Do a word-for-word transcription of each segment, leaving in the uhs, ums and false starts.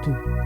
two.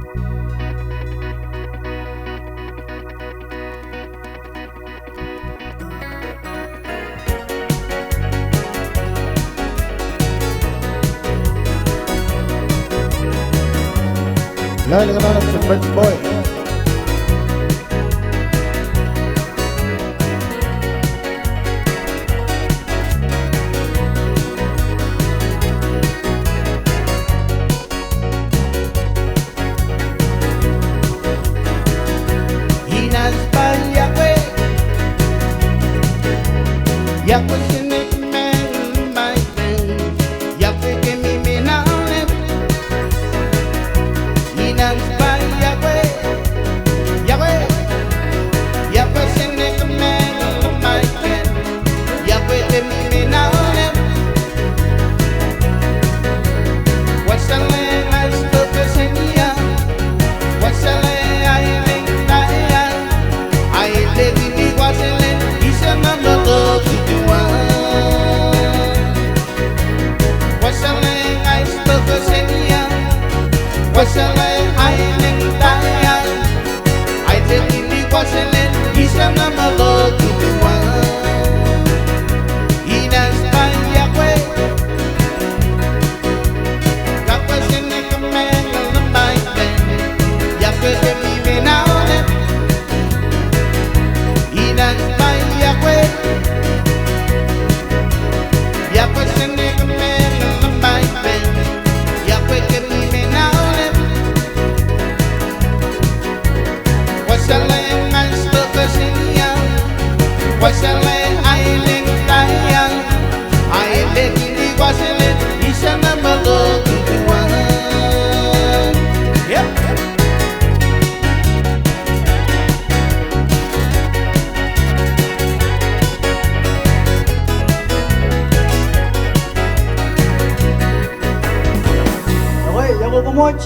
Ekwe, iọkwe koṃ wōj.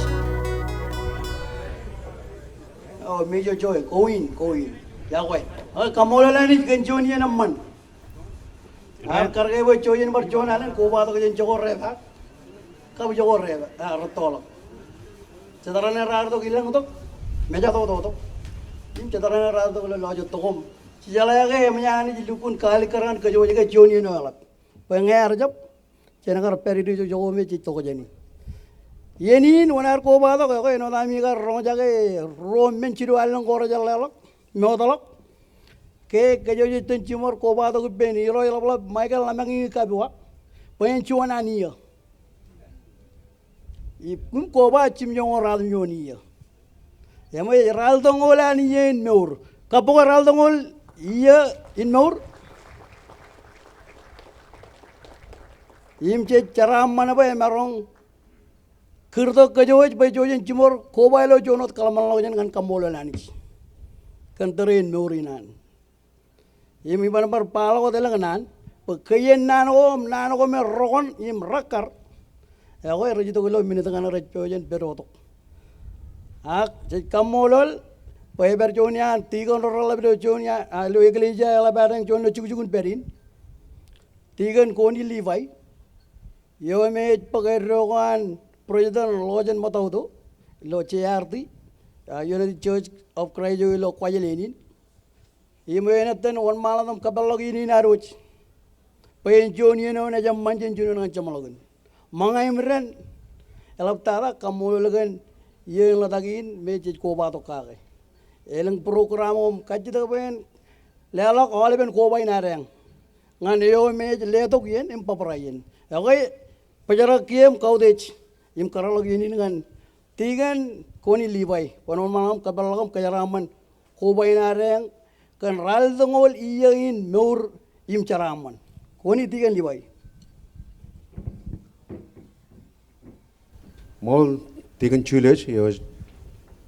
O, Major Joy, koin, koin. Iọkwe. Ekwe, kaṃṃoolol Anij kōn juon iien eṃṃan. Amen. Ak kar ke bwe juon iien bar juon alen, kobatok jān jokwe repaak. Kab jokwe repaak, a, rettoḷọk. Jet raṇe raar tok ilōñ tok, mejatoto tok. Im jet raṇe raar tok ilo lọjet tok im. Jejeḷā ke eṃōj an Anij lukkuun kaalikkar ñan kōjwōj ke juon iien eo eḷap. Bwe ñe ear jab, jen kar pād ilo jokwe me jej tok jāni. Iien in wōn ear kobatok, ekwe āinwōt ami kar roñjake ruo men jilu allōñ ko rej jeḷāḷọk, mootḷọk. Ke kōjwōj ej itōn jiṃor kobatok ippān Irooj Ḷapḷap Michael Lamāññe Kabua bwe en juon an iiō. Im koba jimjuonñoul ratimjuon iiō. Im ej ralitōñoul an iiō in mour. Kab bwe ralitōñoul iiō in mour. Im jej jeraaṃṃan bwe emaroñ kūrtok kōjwōj bwe jej juon jiṃor koba ilo juon wōt kōḷmānḷọkjeṇ ñan kaṃṃoolol Anij kōn tōre in mour in an. Im iban bar ba ḷọk wōt elōñ naan, bwe kein naan ko, naan ko me rokon im rekkar. Ekwe rej itok ilo minit kaṇe rej pojak in pād tok. Ak jej kaṃṃoolol bwe epād juon iaan tikōn ro reḷap ilo juon iaan, a, ilo eklejia eḷap ad eñ juon ilo jukjuk in pād in. Tikōn Koni Livai. Eo me ej bōk eddo ko an President Lawson Matautu ilo J R T, a, United Church of Christ eo ilo Kuwajleen in. Im eo enaaj itōn wōnṃaanḷọk im kōpeḷḷọk iien in ad wōj bwe en juon iien eo enaaj eṃṃan jān jinoin ñan jeṃḷọkin. Ṃōñā im dān, eḷaptata kaṃṃoolol kōn iiō in ḷotak in me jej kobatok kake. Elōñ program eo im kajjitōk bwe en leḷọk aolepen koba in ad eñ ñan eo me ej letok iien im bōbrae iien. Ekwe bōjrak kiiō im kautiej im kōrḷọk iien in ñan Tikōn Koni Livai, kwōn wōnṃaanḷọk im kōpeḷḷọk im kōjeraaṃṃan koba in ad eñ kōn ralitōñoul iiō in mour im jeraaṃṃan. Koni Tikōn Livai. Ṃool Tikōn Julius eo ej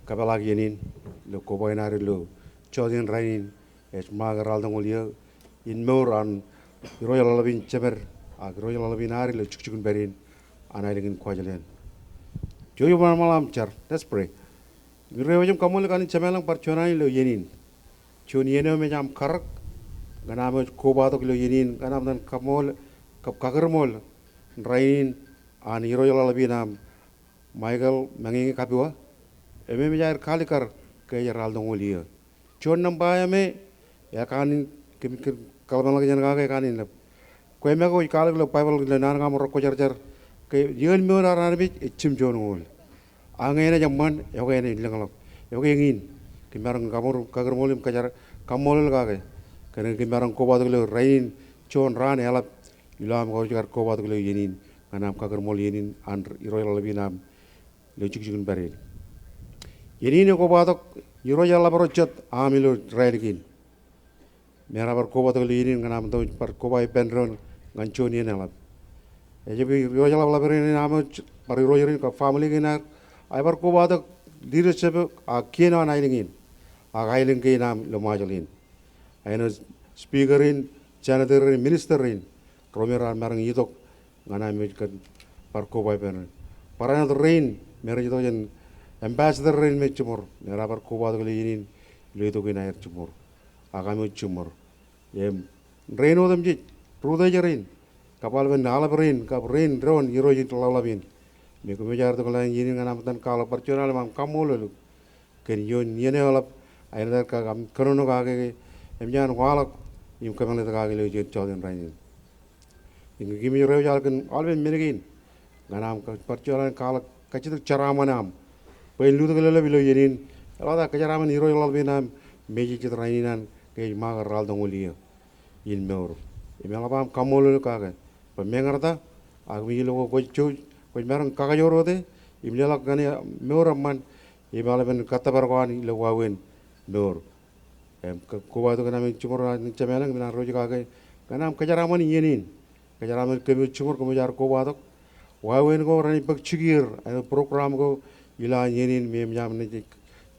kōpeḷḷọk iien in ilo koba in ad ilo jota in rainin. Ej ṃaak ralitōñoul iiō in mour an Irooj ḷaḷḷap in jemed ak Irooj ḷaḷḷap in ad ilo jukjuk in pād in an aelōñ in Kuwajleen. Jouj im wōnṃaanḷọk aṃ jar. Let's pray. Im Irooj eo ej im kaṃṃoolol kōn an Jemem ilañ bar juon alen ilo iien in. Juon iien eo me ej aṃ karōk ñan aṃ wōj kobatok ilo iien in ñan aṃ itōn kaṃṃoolol kab kakūrṃool rainin an Irooj ḷaḷḷap in aṃ Michael Mengenge Kabua, Im emōj aer kaalikkar ke ej ralitōñoul iiō. Juon nōṃba eo me, ekanooj, kōmij kōḷmānḷọkjeṇ kake ekanooj ḷap. Kwe make ej kwaḷọk ilo Baibōḷ ilo naan ko aṃ rekwōjarjar, ke iiōn mour an armej ej jimjuonñoul. Ak ñe enaaj eṃṃan, eokwe enaaj lōñḷọk. Eokwe eñin. Kōm maroñ kaṃṃool, kakūrṃool im kōjatdikdik, kaṃṃoolol kake. Kōn ke kōm maroñ kobatok ilo rainin, juon raan eḷap, ilo aṃ kaujkar kobatok ilo iien in, ñan aṃ kakūrṃool iien in an Irooj ḷaḷḷap in aṃ ilo jukjuk in pād in. Iien in ekobatok Irooj eḷap ro jet aṃ ilo Rālik in. Im raar bar kobatok ilo iien in ñan aṃ bar koba ippān doon ñan juon iien eḷap. Ejjab Irooj eḷapḷap rein aṃ bar Irooj rein kab family kein aer, aer bar kobatok leadership ak kien eo an aelōñ in, ak aelōñ kein aṃ ilo Ṃajeḷ in. Āinwōt speaker in, senator in, minister in, ro me raar maroñ itok ñan aṃ ej kōn bar koba ippān doon. Barāinwōt rein me rej itok jān ambassador rein me jiṃor, me raar bar kobatok ilo iien in, ilo itok in aer jiṃor. Ak aṃ eo jiṃor. Im rein otemjej, ri-utōj rein, kab aolepen aḷap rein, kab rein doon Irooj in ḷaḷḷap in, me kōmij aer itok ilo iien in ñan aṃ itōn kwaḷọk, bar juon alen aṃ kaṃṃoolol kōn iiōn iien eo eḷap, āinwōt aer kake aṃ kōnono kake, eṃōj an waḷọk im kōmeḷeḷe kake ilo iien jota in rainin. Im kōmij reiwōj al kōn aolepen men kein ñan aṃ bar juon alen kwaḷọk kajjitōk jeraaṃṃan eo aṃ bwe en lutōk leḷọp ilo iien in, eḷaptata kōjeraaṃṃan Irooj ḷaḷḷap in aṃ, im ej jet rainin an ke ej ṃakūt ralitōñoul iiō in mour. Im eḷap aṃ kaṃṃoolol kake bwe meñe rej ta, ak kōmij lo ke kwōj jouj, kwōj maroñ kakajoor wōt e im leḷọk ñan e mour eṃṃan, im aolepen kōttōpar ko an ilo wāween mour. Im ke kobatok ñan aṃ eo jiṃor, a, Jemān, im ej reiwōj kake ñan aṃ kōjeraaṃṃan iien in. Kōjeraaṃṃan kōm eo jiṃor, kōmij aer kobatok. Wāween ko renaaj bōk jikier, āinwōt program ko ilo an iien in, me eṃōj aṃ naaj,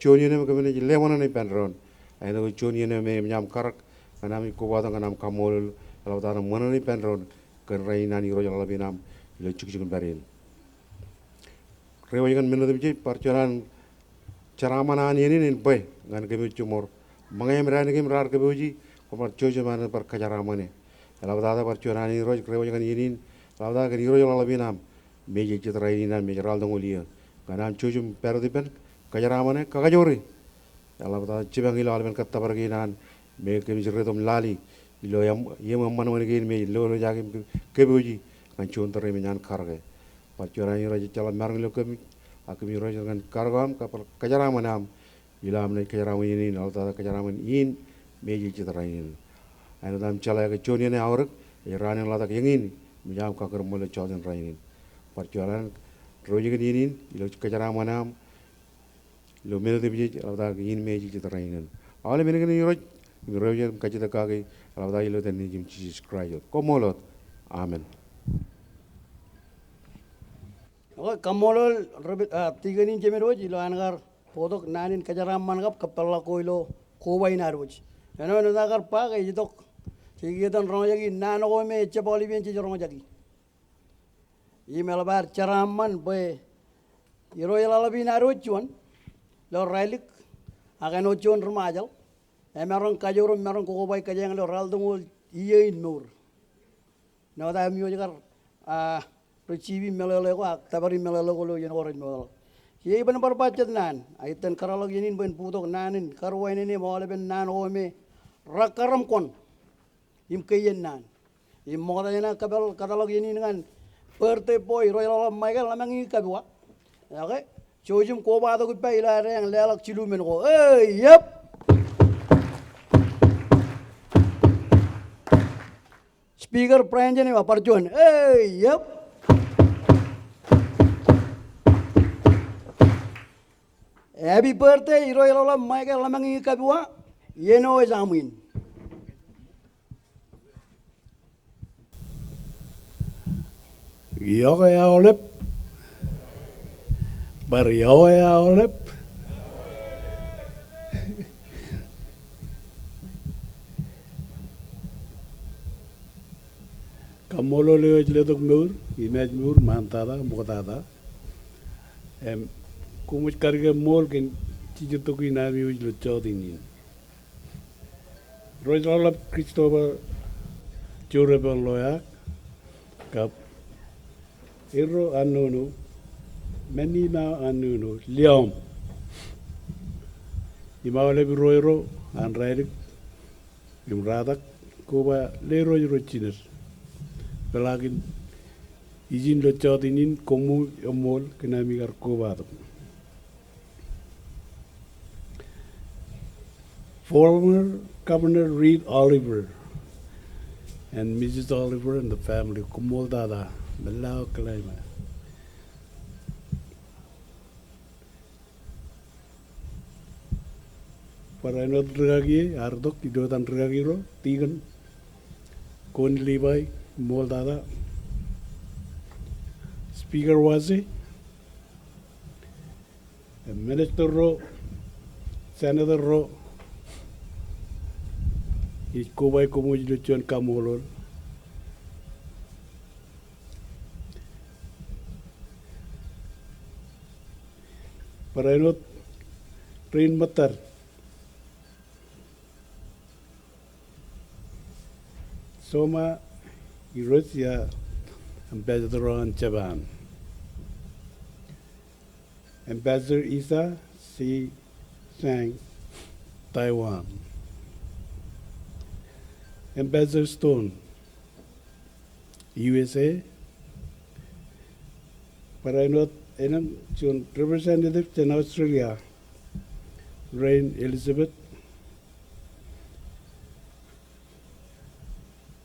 juon iien eo me kōm naaj leṃōṇōṇō ippān doon. Āinwōt juon iien eo me eṃōj aṃ karōk ñan aṃ ej kobatok ñan aṃ kaṃṃoolol, eḷaptata ṃōṇōṇō ippān doon kōn rainin an Irooj ḷaḷḷap in aṃ ilo jukjuk in pād in. Reiwōj kōn men otemjej, bar juon an jeraaṃṃan an iien in en bwe ñan kōm eo jiṃor. Ṃōñā im dān kein raar kōpooji, kwōn bar jouj im āinwōt bar kōjeraaṃṃane. Eḷaptata bar juon an Irooj reiwōj kōn iien in, eḷaptata kōn Irooj ḷaḷḷap in aṃ, me ej jet rainin an, me ej ralitōñoul iiō. Ñan aṃ jouj im pād wōt ippān kōjeraaṃṃane, kakajoore. Eḷaptata jipañ ilo aolepen kōttōpar kein an, me kōmij reitok im lale ilo eṃ-, eṃṃan wōn kein me ej lolojak im kōpooji ñan juon tōre im eṃōj an karōke. Bar juon an Irooj ejjeḷọk maroñ ilo kōmij, ak kōmij reiwōj kōn karōk eo aṃ, kab kōjeraaṃṃan eo aṃ, ilo aṃ naaj kōjeraaṃṃan iien in, eḷaptata kōjeraaṃṃan in, me ej jet rainin. Āinwōt aṃ jeḷā ke juon iien eo aorōk, ej raan in ḷotak eñin, im eṃōj aṃ kakūrṃṃan ilo jota in rainin. Bar juon an reiwōj kōn iien in, ilo kōjeraaṃṃan eo aṃ, ilo men otemjej, eḷaptata in me ej jet rainin. Aolep men kein Irooj, im reiwōj im kajjitōk kake, eḷaptata ilo etan Nejiṃ Jisōs Kraist. Koṃṃool wōt. Amen. Okay, kaṃṃoolol, Reverend, ah, tikōn in jemed wōj, ilo an kar bōktok naan in kōjeraaṃṃan kab kōpeḷḷọk ko ilo koba in ad wōj. Āinwōt aō kar ba ke ej itok, jej kiiō etan roñjake naan ko me ejjab aolepān jej roñjake. Im eḷap ad jeraaṃṃan bwe Irooj ḷaḷḷap in ad wōj juon, ilo Rālik, ak āinwōt juon ri-Ṃajeḷ, emaroñ kajoor im maroñ kokobaik kōjeañ ilo ralitōñoul iiō in mour. Āinwōt aō im eo ej kar, ah, receive meḷeḷe ko, ak tōpar meḷeḷe ko ilo iien ko rej mootḷọk. Kiiō iban bar ba jet naan, ak itōn kōrọọlḷọk iien in bwe en bōktok naan in karuwainene im aolepen naan ko me rekkar im kwōn im ke iien naan. Im ṃokta jān aō kōpeḷḷọk iien in ñan birthday boy, Irooj ḷaḷḷap Michael Ḷōmāñi Kapua. Okay. Jouj im kobatok ippa ilo adeañ leḷọk jilu men ko. Hey, yep. Speaker Brian Jene bar juon. Hey, yep. Happy birthday, Irooj ḷaḷḷap Michael Ḷōmāñi Kapua. Iien eo ej aṃ in. Iọkwe aolep. Bar iọkwe aolep. Kaṃṃoolol eo ej letok mour, im ej mour ṃaantata, ṃoktata. Im, koṃij karōk ṃool kōn jijitōk in ami wōj ilo jota in. Irooj ḷaḷḷap Christopher Jureben Loyak, kab Erro Annono, Manima Annono, Liam. Im aolep irooj ro an Rālik im Ratak, koba lerooj ro jined. Peḷaakin ijin ilo jọteen in, koṃṃool, koṃṃool kōn ami kar kobatok. Former Governor Reed Oliver and Missus Oliver and the family, koṃṃooltata, meḷeḷe aō claim e. Barāinwōt rūkaki, ear itok ilo etan rūkaki ro, Deacon Connie Levi, koṃṃooltata. Speaker Wasi, Minister ro, Senator ro, ij koba koṃij ilo juon kaṃṃoolol. Barāinwōt rein ṃōttad. Soma Hiroshi, Ambassador eo an Japan. Ambassador Isa C. Chang, Taiwan. Ambassador Stone, U S A. Barāinwōt elōñ juon representative jān Australia, Rein Elizabeth.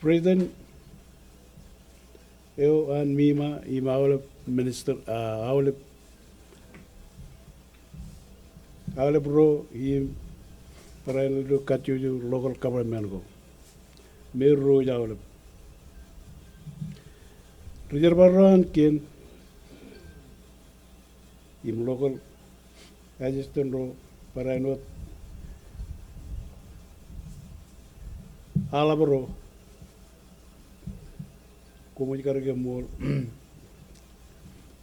President eo an MEMA im aolep minister, ah, aolep, aolep ro im barāinwōt ilo kajjojo local government ko. Me ro ej aolep. Ri jerbal ro an kien im local assistant ro, barāinwōt aḷap ro, koṃij kar ke ṃool.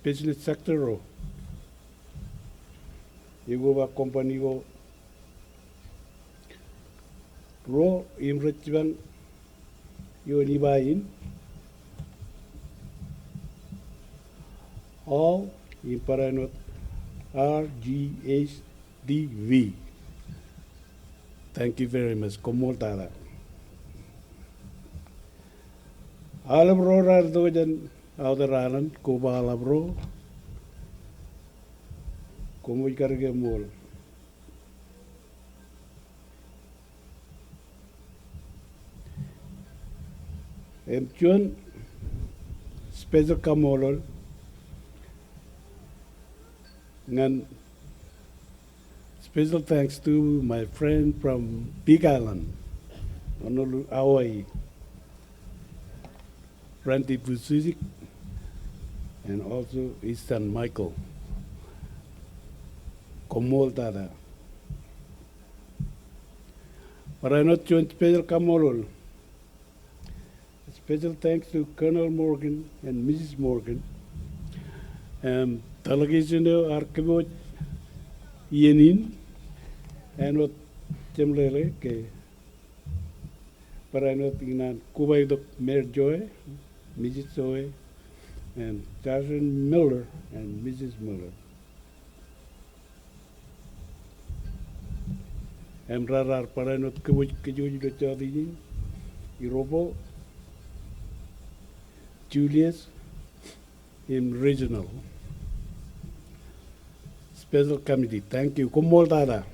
Business sector ro, ekoba company ko ro im rej jipañ ioon iba in, all im barāinwōt R G H D V. Thank you very much. Koṃṃooltata. Aḷap ro raar itok jān outer island, koba aḷap ro, koṃij kar ke ṃool. Im juon special kaṃṃoolol ñan, special thanks to my friend from Big Island, Honolulu, Hawaii, Randy Vucinic, and also Easton Michael. Koṃṃooltata. Barāinwōt juon special kaṃṃoolol. Special thanks to Colonel Morgan and Missus Morgan. Im delegation eo ear kōpooj iien in, āinwōt jemḷeḷe ke barāinwōt ikōṇaan koba itok Mayor Joy, Missus Joy, and Justin Miller and Missus Miller. Im raar, raar barāinwōt kōpooj kōj ilo jọteen in, Irobo, Julius, im Regional Special Committee. Thank you. Koṃṃooltata.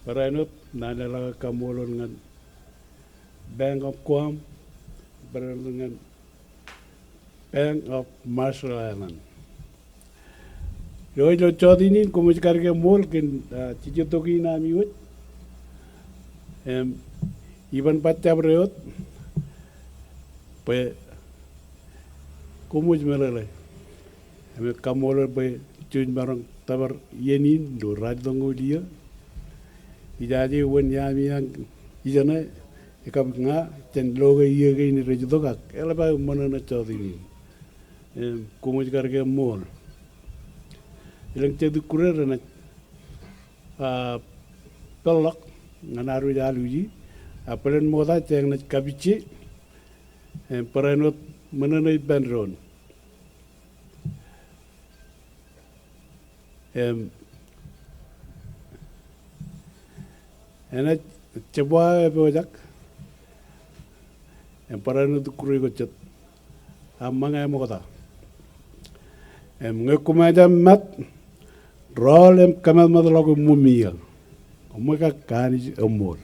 Barāinwōt naan eḷaññe kaṃṃoolol ñan Bank of Guam, barāinwōt ñan Bank of Marshall Island. Eo ilo jọteen in, koṃij kar ke ṃool kōn, ah, jijet tok in ami wōj. Im, iban ba jabdewōt bwe koṃij meḷeḷe. Im kaṃṃoolol bwe jej maroñ tōpar iien in ilo ralitōñoul iiō. Ijaje wōn iaami an ijeṇe, ekab ña jān lo ke iiō kein rej itok ak eḷap aō ṃōṇōṇō jọteen in. Im, koṃij kar ke ṃool. Elōñ jet ikkure renaaj, ah, peḷḷọk ñan ad wōj alwōji, ak bōlen ṃokta jeañ naaj kapijje. Im, barāinwōt ṃōṇōṇō ippān doon. Im, Enaaj jebwa eo epojak im barāinwōt kūr ko jet, a ṃōñā ṃokta. Im ñe koṃij ṃōttan, rọọl im kōmatmōtḷọk iṃōṃ iiō. Koṃ kar kanooj im ṃool.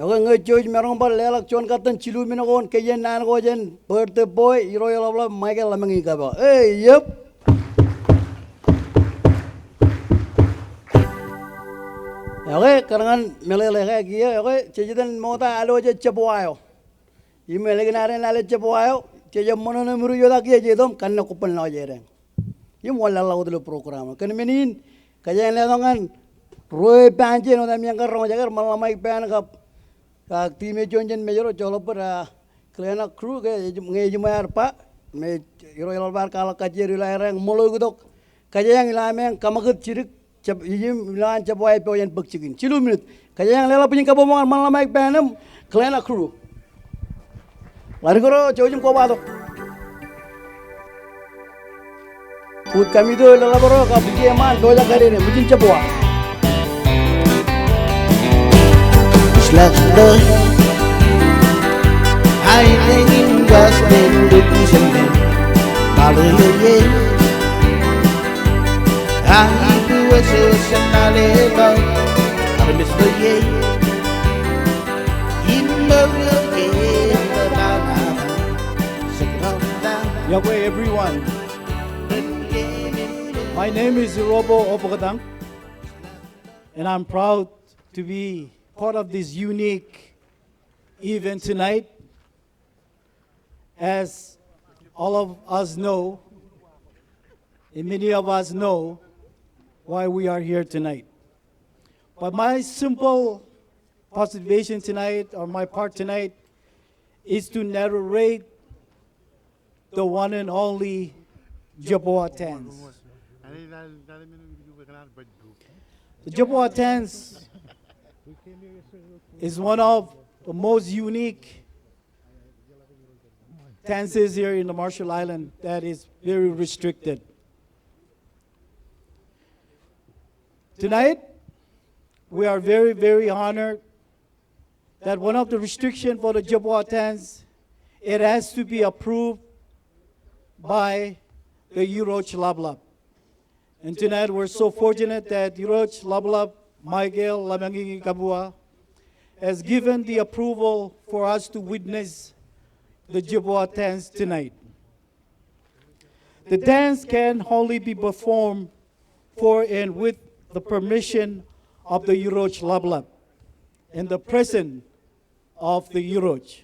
Ekwe, ñe jej maroñ bar leḷọk juon katten jilu minit ko in kōj naan ko jān birthday boy, Irooj Ḷapḷap Michael Ḷameñi Kabua. Ei, yep. Ekwe, kōrā ñan meḷeḷe ke kiiō, ekwe, jej itōn ṃokta alooj jebwa eo. Im ālikin ad en alooj jebwa eo, jej ṃōṇōṇō im ruj wōt ak kiiō jej itok im kanne kobban lọjedeañ im wanlaḷḷọk wōt ilo program eo. Kōn men in, kōjeañ letok ñan ruo eo ej pān jān wōt ami kar roñjake, Ṃanḷa Mike Pān kab, a, team eo juon jān Mājro, joḷọk bōd, a, Cleanup crew, ke ej, ñe ejiṃwe ad ba, im Irooj Ḷapḷap ear kwaḷọk kajjier ilo aer eañ ṃōḷoik tok. Kōjeañ ilo ameañ kōṃakūt jidik, jab, ijim ilo an jebwa eo epojak in bōk jikin. Jilu minit. Kōjeañ leḷọk bwijin kabbokbok ñan Ṃanḷa Mike Pān im Cleanup crew. Ḷadik ro, jouj im kobatok. Bōk kōmito ilo ḷap ro kab ijin ṃaan, pojak kadein bwijin jebwa. Yokwe, everyone. My name is Robo Obokatang, and I'm proud to be part of this unique event tonight. As all of us know, and many of us know why we are here tonight. But my simple participation tonight, or my part tonight, is to narrate the one and only Jeboa Tanz. The Jeboa Tanz is one of the most unique dances here in the Marshall Island that is very restricted. Tonight, we are very, very honored that one of the restriction for the Jeboa Tanz, it has to be approved by the Irooj Ḷapḷap. And tonight we're so fortunate that Irooj Ḷapḷap Michael Ḷameñi Kabua has given the approval for us to witness the Jeboa Tanz tonight. The dance can only be performed for and with the permission of the Irooj Ḷapḷap and the presence of the Irooj.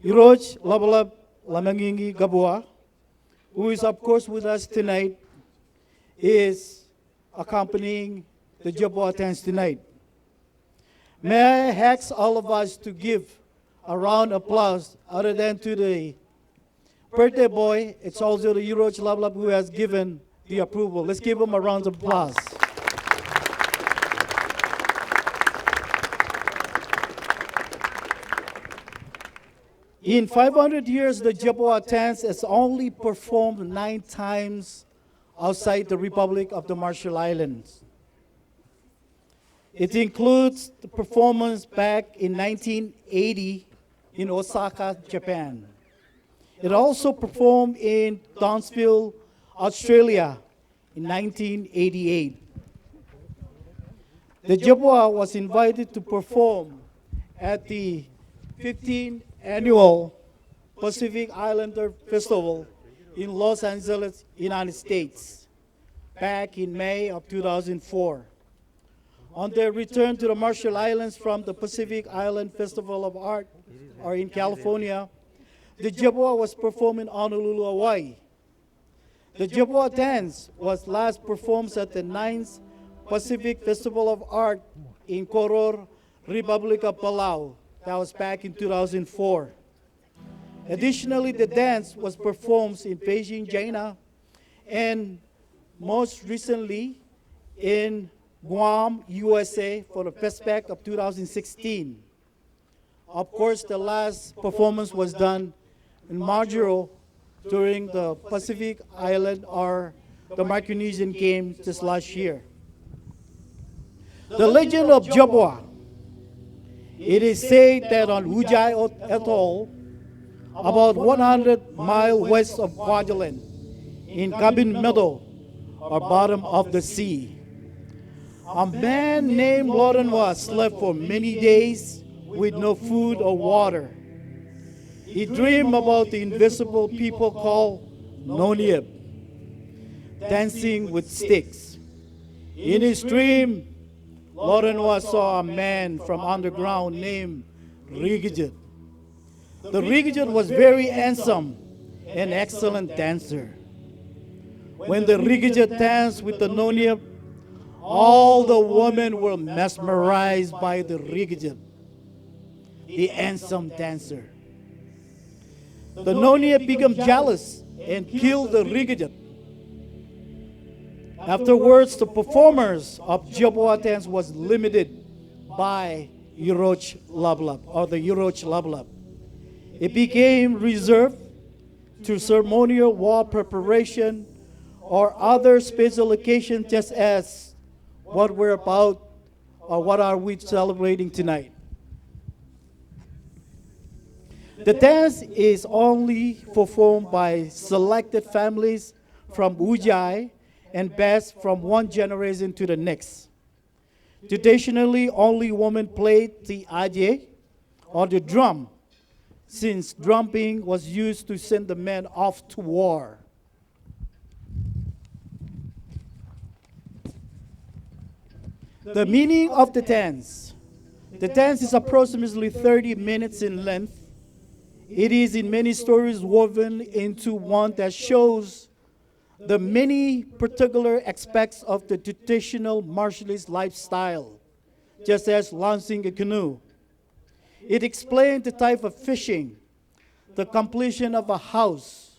Irooj Ḷapḷap Ḷameñi Kabua, who is of course with us tonight, is accompanying the Jeboa Tanz tonight. May I ask all of us to give a round of applause other than to the birthday boy, it's also the Irooj Ḷapḷap who has given the approval. Let's give him a round of applause. In five hundred years, the Jeboa Tanz has only performed nine times outside the Republic of the Marshall Islands. It includes the performance back in nineteen eighty in Osaka, Japan. It also performed in Townsville, Australia in nineteen eighty-eight. The Jeboa was invited to perform at the fifteenth annual Pacific Islander Festival in Los Angeles, United States, back in May of two thousand four. On their return to the Marshall Islands from the Pacific Island Festival of Art, or in California, the Jeboa was performed in Honolulu, Hawaii. The Jeboa Tanz was last performed at the ninth Pacific Festival of Art in Koror, Republic of Palau. That was back in two thousand four. Additionally, the dance was performed in Beijing, China, and most recently in Guam, U S A, for the FestPac of two thousand sixteen. Of course, the last performance was done in Majuro, during the Pacific Island or the Micronesian Games just last year. The legend of Jebua. It is said that on Ujai Atoll, about one hundred miles west of Kwajalein, in Kabin Meto, or bottom of the sea, a man named Lodenwa slept for many days with no food or water. He dreamed about the invisible people called Noniep, dancing with sticks. In his dream, Lodenwa saw a man from underground named Rikijit. The Rikijit was very handsome and excellent dancer. When the Rikijit danced with the Noniep, all the women were mesmerized by the Rikijit, the handsome dancer. The Noniep became jealous and killed the Rikijit. Afterwards, the performance of Jebua dance was limited by Irooj Laplap, or the Irooj Laplap. It became reserved to ceremonial war preparation or other special occasions, just as what we're about, or what are we celebrating tonight. The dance is only performed by selected families from Ujai and passed from one generation to the next. Traditionally, only women played the aje, or the drum, since drum being was used to send the men off to war. The meaning of the dance. The dance is approximately thirty minutes in length. It is in many stories woven into one that shows the many particular aspects of the traditional Marshallese lifestyle, just as launching a canoe. It explained the type of fishing, the completion of a house.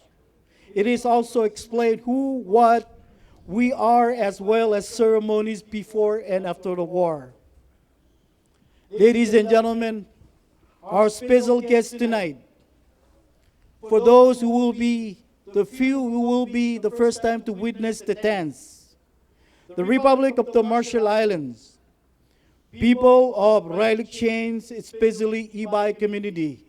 It is also explained who, what we are, as well as ceremonies before and after the war. Ladies and gentlemen, our special guest tonight, for those who will be, the few who will be the first time to witness the dance, the Republic of the Marshall Islands, people of Raelek Chain, especially Ebeye community,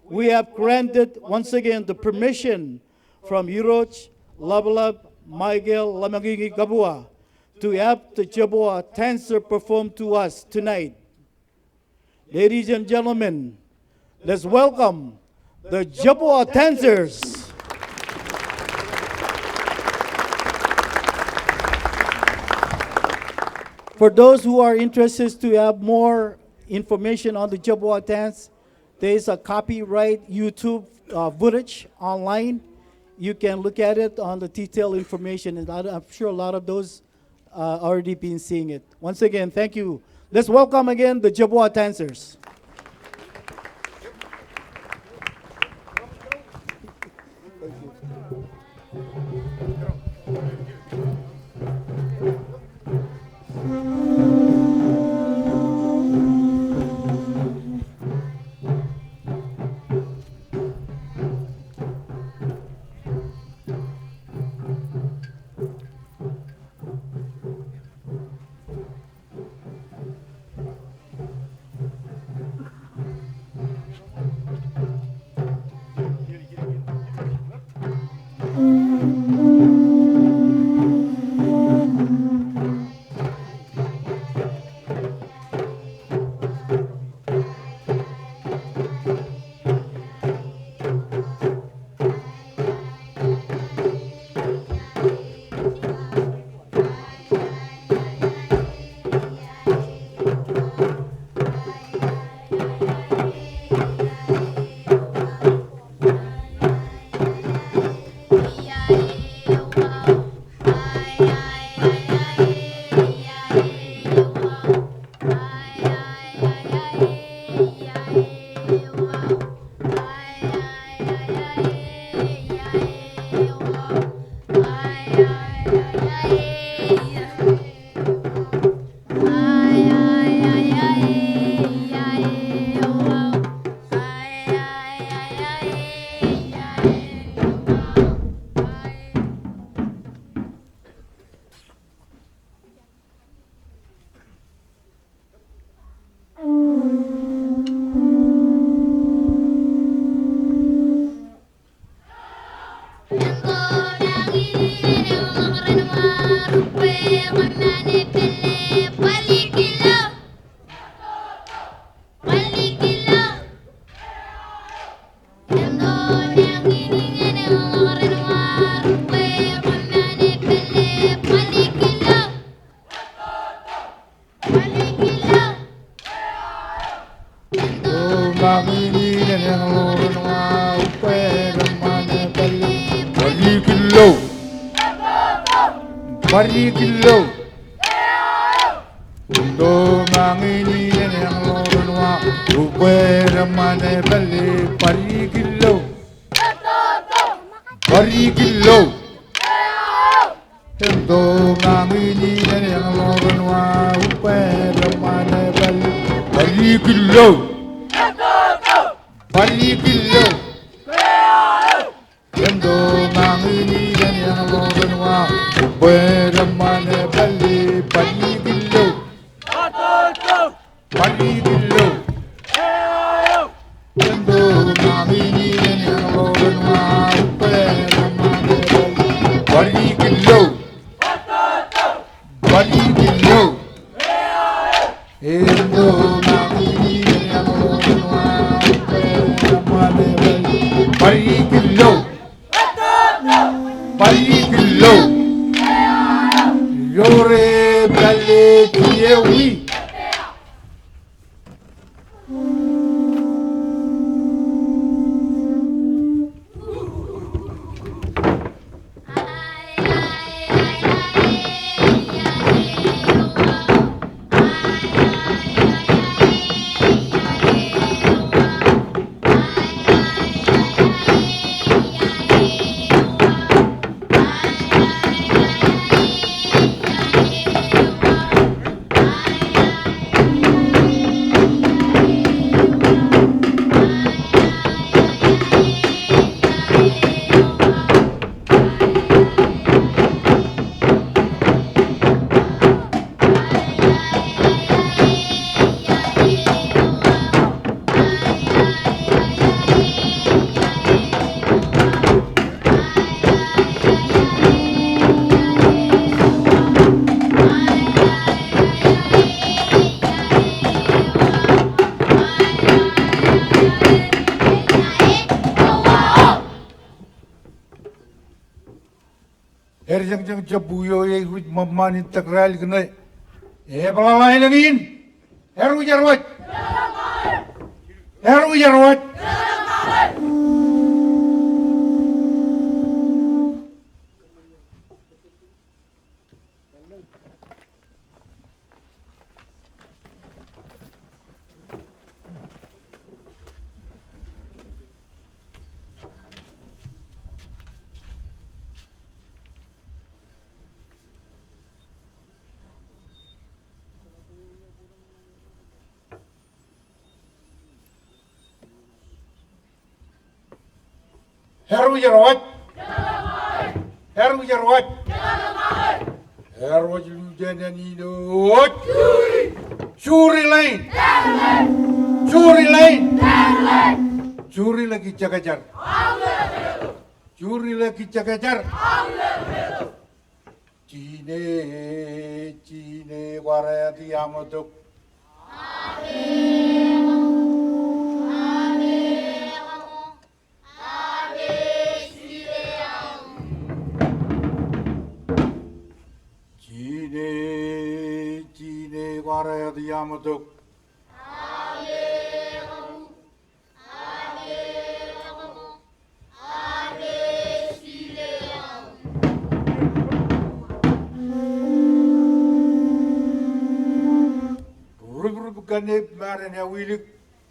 we have granted once again the permission from Irooj Laplap Michael Lamangingikabua to have the Jebua dancer perform to us tonight. Ladies and gentlemen, let's welcome the Jebua dancers. For those who are interested to have more information on the Jebua dance, there is a copyright YouTube, uh, footage online. You can look at it on the detailed information, and I, I'm sure a lot of those, uh, already been seeing it. Once again, thank you. Let's welcome again the Jebua dancers. Mañini ḷeḷḷọk ḷọk ren wa ubbe ren ṃane pālle. Pād ikijjeen ḷọk. Pād ikijjeen ḷọk. Ento mañini ḷeḷḷọk ḷọk ren wa ubbe ren ṃane pālle. Pād ikijjeen ḷọk. Pād ikijjeen ḷọk. Ento mañini ḷeḷḷọk ḷọk ren wa ubbe ren ṃane pālle. Pād ikijjeen ḷọk. Pād ikijjeen ḷọk. Ento mañini ḷeḷḷọk ḷọk ren wa ubbe ren ṃane pālle. Pād ikijjeen ḷọk. Pād ikijjeen ḷọk. Ento mañini ḷeḷḷọk ḷọk ren wa ubbe ren ṃane pālle. Pād ikijjeen ḷọk. Pād ikijjeen ḷọk. Ento mañini ḷeḷḷọk ḷọk ren wa ubbe ren ṃane pālle. Pād ikijjeen ḷọk. Pād ikijjeen ḷọk. Ḷoor e pālle tie wi. Erjeñjeñ jab uyo ej ruj ṃōṃaan in tōk raelep ṇe. Epeḷaḷ aelōñ in. Erwōj, erwōj. Erwōj, erwōj. Erwōj, erwōj. Erwōj, erwōj. Erwōj luuj āne in wōj. Juri ḷein. Juri ḷein. Juri ḷe kijjekjeer. Juri ḷe kijjekjeer. Jine, jine kwaar āti aṃ tok. Jine, jine kwaar āti aṃ tok. Ruprup kanne ṃaaren ewilik,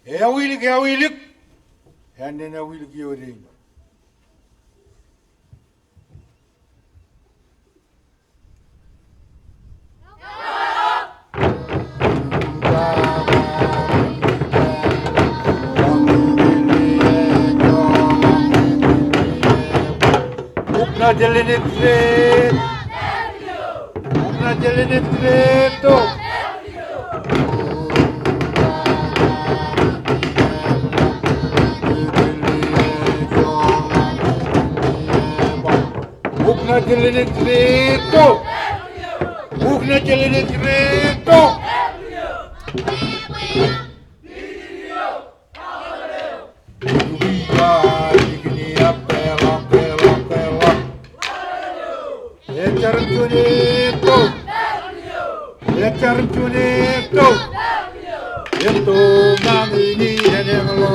ewilik, ewilik. Ānen ewilik iodein. Uknajelenek Treto. Uknajelenek Treto. Uknajelenek Treto. Uknajelenek Treto. Ejjarin juon etto. Ejjarin juon etto. Etto mañini āne ḷọk.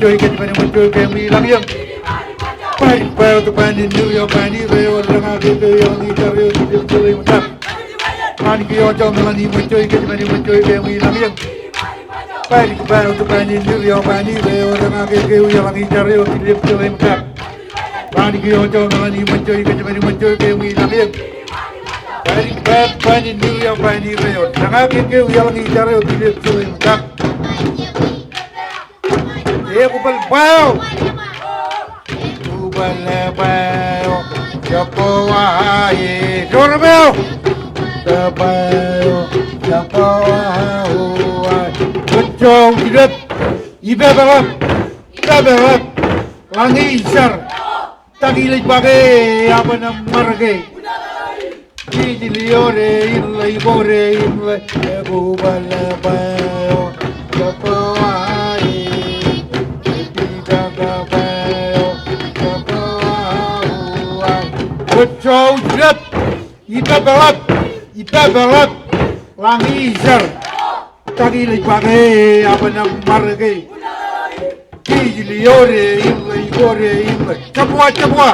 ṃōjjoi, kōjmān in ṃōjjoi, keemwi lañjeḷ. Bad, bad, bad, ṃōjjoi, bad, ṃōjjoi, bad, ṃōjjoi, bad, ṃōjjoi, bad, ṃōjjoi, bad, ṃōjjoi, bad, ṃōjjoi, kōjmān in ṃōjjoi, keemwi lañjeḷ. Bad, bad, bad, ṃōjjoi, bad, ṃōjjoi, bad, ṃōjjoi, bad, ṃōjjoi, kōjmān in ṃōjjoi, keemwi lañjeḷ. Bad, bad, bad, ṃōjjoi, bad, ṃōjjoi, bad, ṃōjjoi, kōjmān in ṃōjjoi, keemwi lañjeḷ. Ekubal bweo. Ekubal bweo. Jabōwa e. Jor bweo. Jabōwa. Jabōwa. Jabōwa. Kōjjọ jet. Ipepeḷap. Ipepeḷap. Lañi jar. Takilej bake aban ṃarke. Kijil iore inle ikore inle ekubal bweo. Jabōwa e. Kijil bake bweo. Jabōwa. Kōjjọ jet. Ipepeḷap. Ipepeḷap. Lañi jar. Takilej bake aban ṃarke. Kijil iore inle ikore inle. Jabōwa, jabōwa.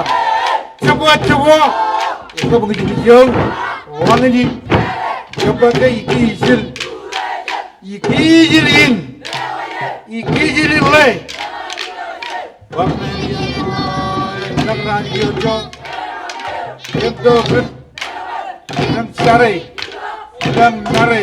Jabōwa, jabōwa. Ekabōjjōj. Lañin. Jabōwa ke ikijil. Ikijil in. Ikijil inle. Bak men. Nōk raan kiiō. Im to kōn. Im sare. Im nare.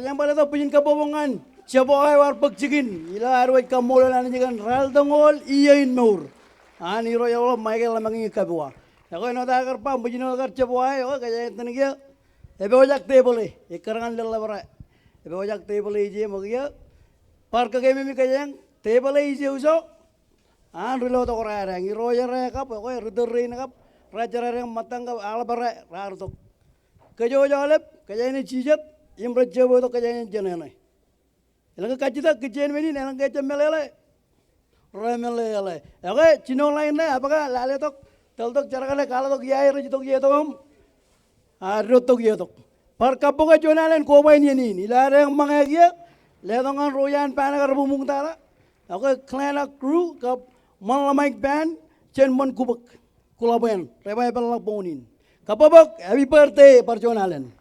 Kōjeañ bar letok bwijin kabbokbok ñan jebwāwōt eo ear bōk jikin ilo ad wōj kaṃṃoolol Anij kōn ralitōñoul iiō in mour an Irooj eḷap Michael Lamaki Kabua. Ekwe, āinwōt aō kar ba bwijin eo kar jebwāwōt, ekwe, kōjeañ itōn kiiō epojak tebōḷe, ekkar ñan leḷḷap ro. Epojak tebōḷe ije ṃōk kiiō. Bar kōkeememej kōjeañ tebōḷe ije uso an ri-lotok ro ad, eñ Irooj ro kab, ekwe, ri-tōl rein kab, rej jeraadik ṃōttañ kab aḷap ro raar itok. Kōj wōj aolep, kōjeañ ej jijet im rej jab itok, kōjeañ ej jenono. Elōñ ke kajjitōk, kajjitōk men in, elōñ ke ejjab meḷeḷe, remeḷeḷe. Ekwe, jino line ṇe, ebaka lale tok, tōl tok, jerkale, kwaḷọk tok, iar rej itok ie tok im, a, rej itok ie tok. Bar kabbokwe juon alen kobba in iien in. Ilo ad eñṃañe kiiō, letok ñan ro iaan band kar bōk ṃuñtata. Ekwe, Klena Crew kab Ṃanḷa Mike Band, jān ṃōn Kubōk, Kulabwen, rej ba epeḷḷọk boñin in. Kabbokbok, happy birthday, bar juon alen.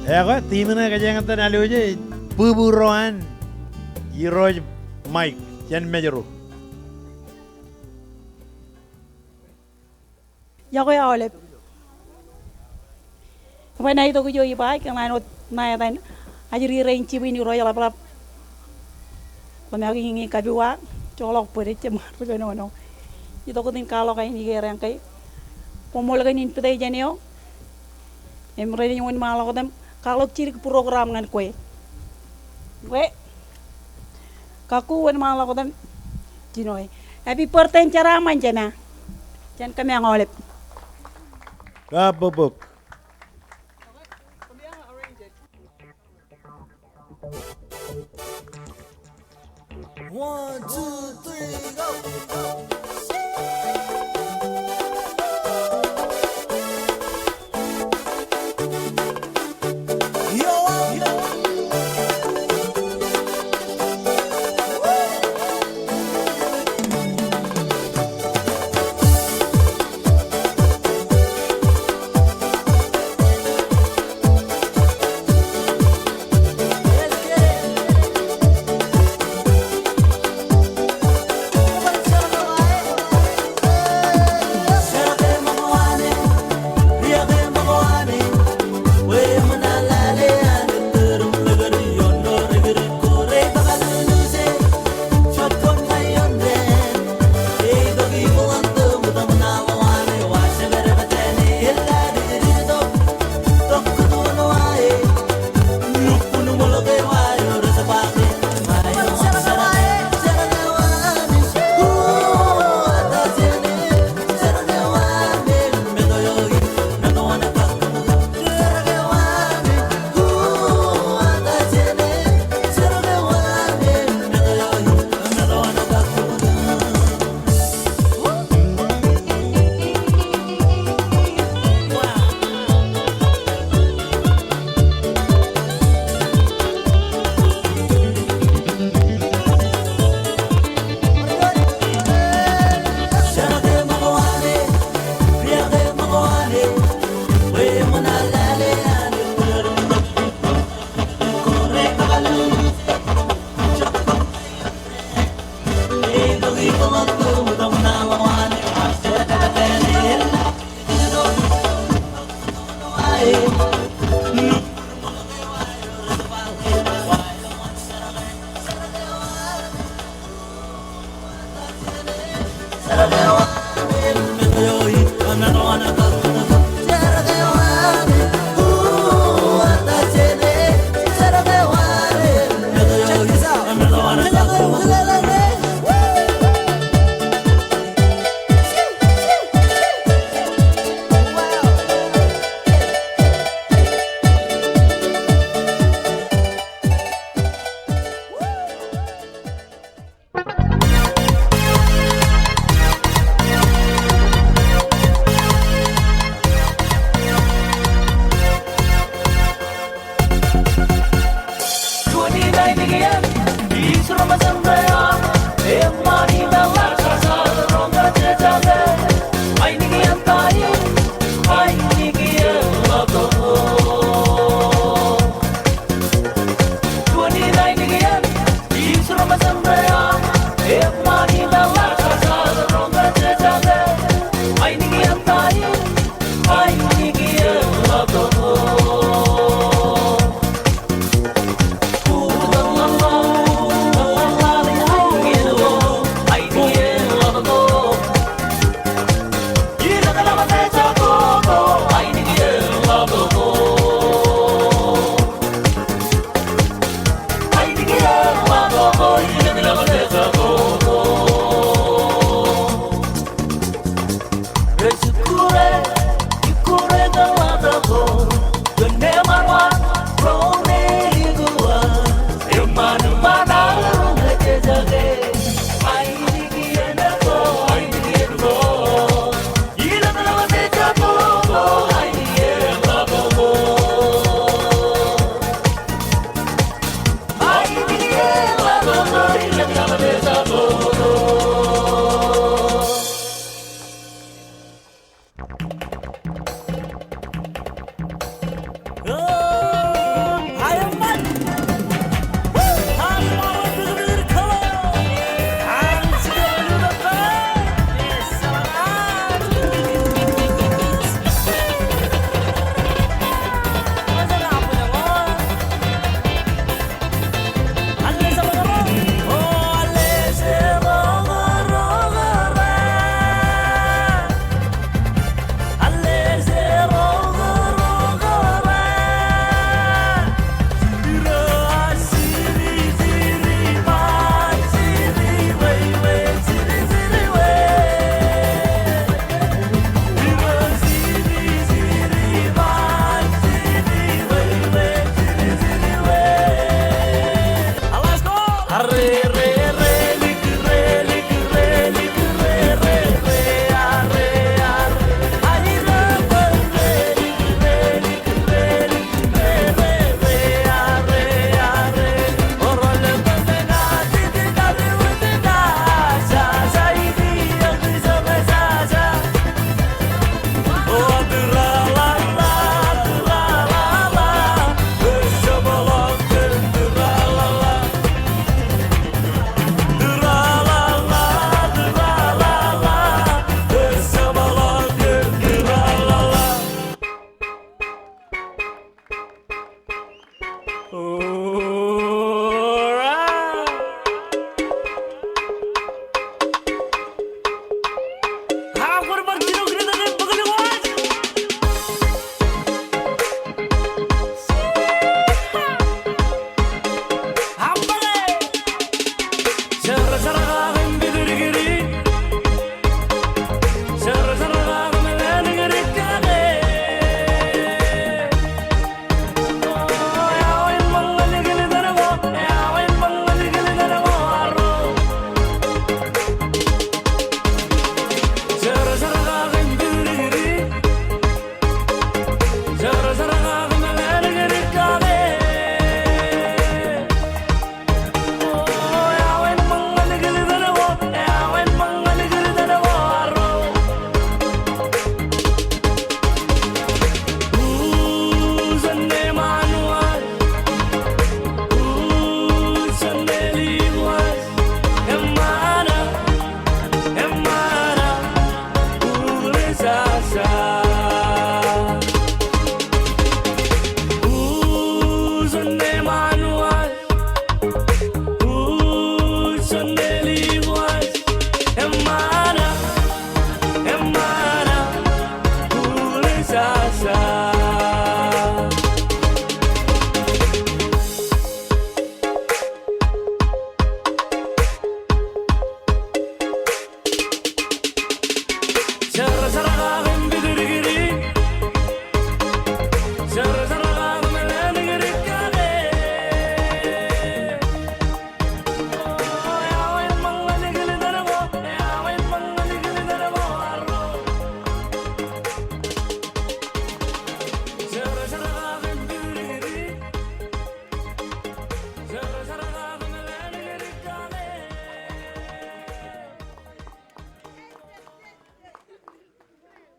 Ekwe, team ṇe kōjeañ itōn alwōje, bwibwi ro an Irooj Mike, jān Mājro. Iọkwe aolep. Eban aetok ijo iba, kōn an wōt ṇa etan ajri rein jibwin Irooj ḷapḷap Ḷōmaki Kabua, joḷọk bōd ejjab ṃaan ri kōnono. Itok wōt in kwaḷọk ainikier eañ ke koṃṃool kōn invitation eo im renaaj wōnṃaanḷọk wōt im kwaḷọk jidik program ñan kwe. Kwe, kakkōṃṃan wōnṃaanḷọk wōt im jinoe. Happy birthday jān ro ṃōn jema. Jān kōm eañ aolep. Kabbokbok. One, two, three, go.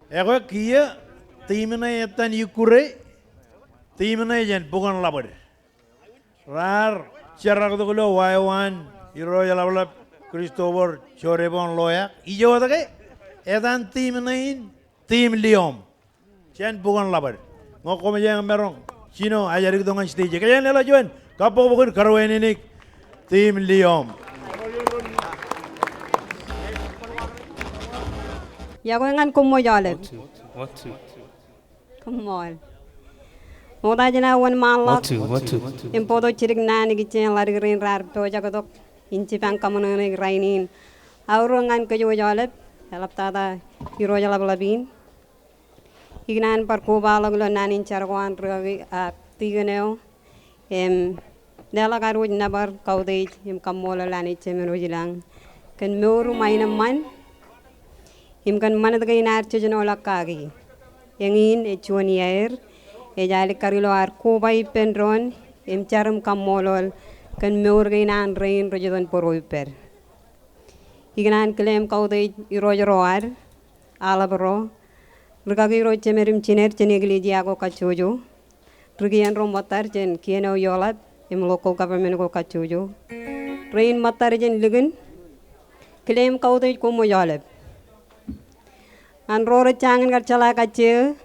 Ekwe kiiō, tiim ṇe etan ikkure, tiim ṇe jān Bukan Ḷapḷap. Raar jeraktok ilo wāween Irooj Ḷapḷap Christopher Joreboon Loeak. Ijo wōt ke, etan tiim ṇe in, tiim Liom. Jān Bukan Ḷapḷap. Ñe koṃij maroñ jino ajadiktok ñan stage. Kōjeañ leḷọk juon kabbokbok in karuwaineneik tiim Liom. Iọkwe ñan koṃṃool aolep. One, two, one, two. Koṃṃool. Ṃokta jān aō wōnṃaanḷọk. One, two, one, two. Im bōktok jidik naan ikijjien ḷadik rein raar pojak tok in jipañ kaṃōṇōṇōik rainin. Aorōk ñan kōjwōj aolep, eḷaptata Irooj Ḷapḷap in. Ikōṇaan bar kobaḷọk ilo naan in jar ko an rikaki, a, tikōn eo. Im leḷọk ad wōj nōbar kautiej im kaṃṃoolol Anij Jemān wōj ilañ kōn mour im aenōṃṃan im kōn ṃanit kein ear jejenoḷọk kaki. Eñin ej juon iaer ej alikkar ilo ad koba ippān doon im jar im kaṃṃoolol kōn mour kein an rein rej itok in bōro ippād. Ikōṇaan kile im kautiej irooj ro ad, aḷap ro, rikaki ro jemed im jined jān eklejia ko kajjojo, ri kien ro ṃōttad jān kien eo eḷap im local government ko kajjojo, rein ṃōttad jān likin, kile im kautiej koṃwōj aolep. An ro rej jañin kar jeḷā kajjieō,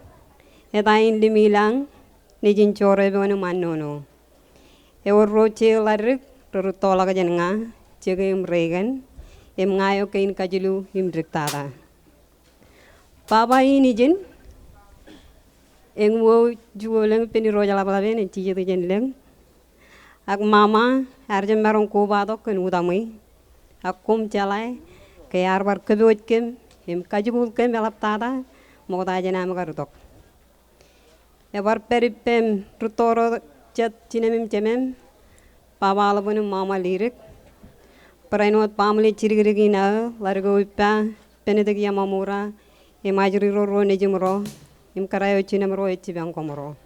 eta in Limmilañ, nejin Joreboon im Annono. Ewōr ro jeor ḷadik rej rūttoḷọk jān ña, Jeke im Reagan, im ña eo kein kajilu im diktata. Baba in ijin, eñ wōt juon lōñ ippān Irooj Ḷapḷap in, ej jijet jān lōñ. Ak mama, ear jab maroñ kobatok kōn utaṃwe. Ak koṃ jeḷā ke ear bar kōpooj kōm im kajikuuḷ kōm eḷaptata ṃokta jān aṃ kar itok. Ebar pād ippem rūttoro jet jinōm im jemem, Baba Ḷapḷap im Mama Lidik. Barāinwōt baaṃle jidikdik in aō, ḷadik eo ippa, Benedict Yamamura, im ajri ro ro nejimro, im kōrā eo jinōmro ej jipañ koṃro.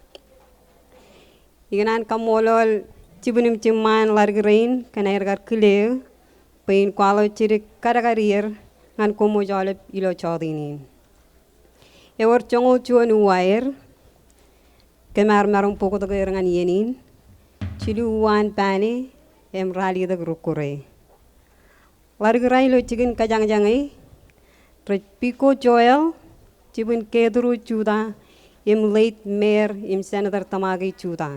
Ikōṇaan kaṃṃoolol jibwin im jiṃṃa an ḷadik rein kōn aer kar kile eō bwe in kwaḷọk jidik kadkad ier ñan koṃwōj aolep ilo jọteen in. Ewōr joñoul juon uwaer kōm ar maroñ bōktok er ñan iien in, jilu uwaan pāne im ralitōk rūkkure. Ḷadik ra ilo jikin kajañjañe, rej Biko Joel, jibwin Keteru Juta, im late Mayor im Senator Tamaki Juta.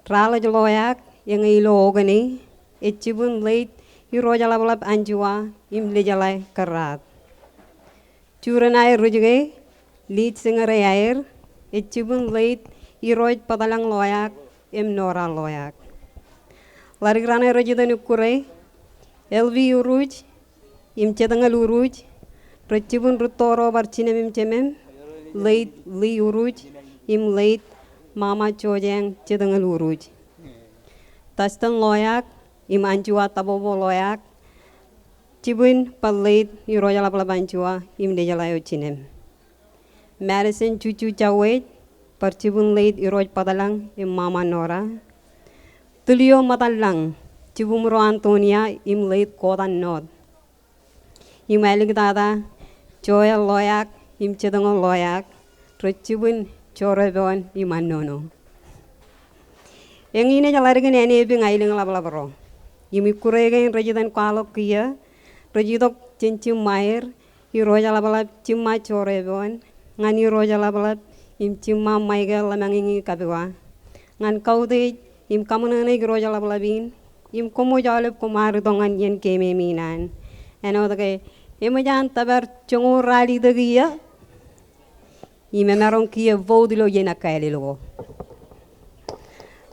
Raḷōj Loeak, eñe ilo Okane, ej jibwin late Irooj Ḷapḷap Anjua im Lejeḷā Kōrraat. Juren aer rijike, lead singer eo aer, ej jibwin late Irooj Bōtḷañ Loeak im Nora Loeak. Ḷadik raṇe rej itok in ikkure, Elvi Uruj im Jetñal Uruj, rej jibwin rūttoro bar jinōm im jemem, late Lee Uruj im late Mama Jojeañ Jetñal Uruj. Dustin Loeak im Anjua Tabobo Loeak, jibwin bar late Irooj Ḷapḷap Anjua im Lejeḷā eo jinōm. Madison Juju Jawōj, bar jibwin late Irooj Bōtḷañ im Mama Nora. Tulio Ṃōtḷañ, jibwimro Antonia im late Kotan North. Im āliktata Joel Loeak im Jetñal Loeak, rej jibwin Joreboon im Annono. Eñin ej ḷadik in ānepiñ aelōñ ḷapḷap ro. Im ikkure kein rej itōn kwaḷọk kiiō, rej itok jān jiṃṃaer, Irooj Ḷapḷap Jiṃṃa Joreboon, ñan Irooj Ḷapḷap im Jiṃṃa Michael Ḷōmañiñi Kapiwa, ñan kautiej im kaṃōṇōṇōik Irooj Ḷapḷap in, im koṃwōj aolep koṃ ar itok ñan iien keememeiṇ an. Āinwōt ke eṃōj an tōpar joñoul ralitōk iiō, im emaroñ kiiō vote ilo iien ekkāālel ko.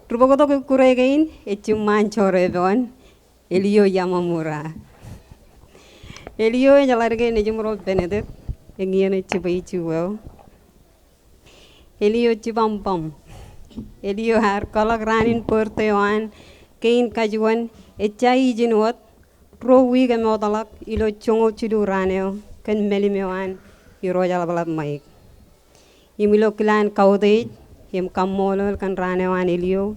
Ri bōktok ikkure kein ej jiṃṃaan Joreboon, Elio Yamamura. Elio ej ḷadik in nejimro Benedict, eñin ej jibwe iju eo. Elio jibaṃbaṃ. Elio ear kōḷọk raan in birthday eo an kein kajuon, ejja ijin wōt, ruo wiik emootḷọk ilo joñoul jilu raan eo kōn mālim eo an Irooj Ḷapḷap Ṃaik. Im ilo kilaan kautiej im kaṃṃoolol kōn raan eo an Elio,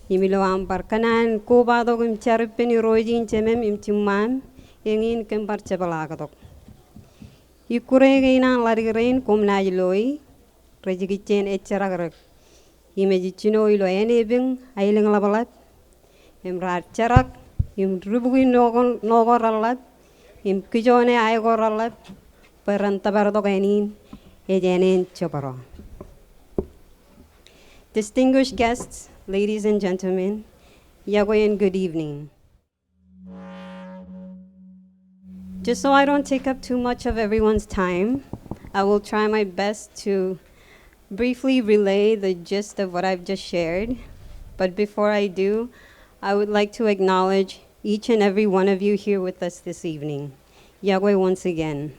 im ilo aṃ bar kōṇaan kobatok im jar ippān irooj in jemem im jiṃṃaam, eñin kōm bar jepḷaaktok. Ikkure kein an ḷaddik rein koṃ naaj loi, rej kijjien ejjeḷọk ḷọk im ej jino ilo ānepiñ aelōñḷapḷap, im raar jerak im ribukwi ṇo ko, ṇo ko reḷḷap im kijoone ae ko reḷḷap bwe ren tōpartok āne in ej ānen jebwāro. Distinguished guests, ladies and gentlemen, yokwe and good evening. Just so I don't take up too much of everyone's time, I will try my best to briefly relay the gist of what I've just shared. But before I do, I would like to acknowledge each and every one of you here with us this evening. Yokwe once again.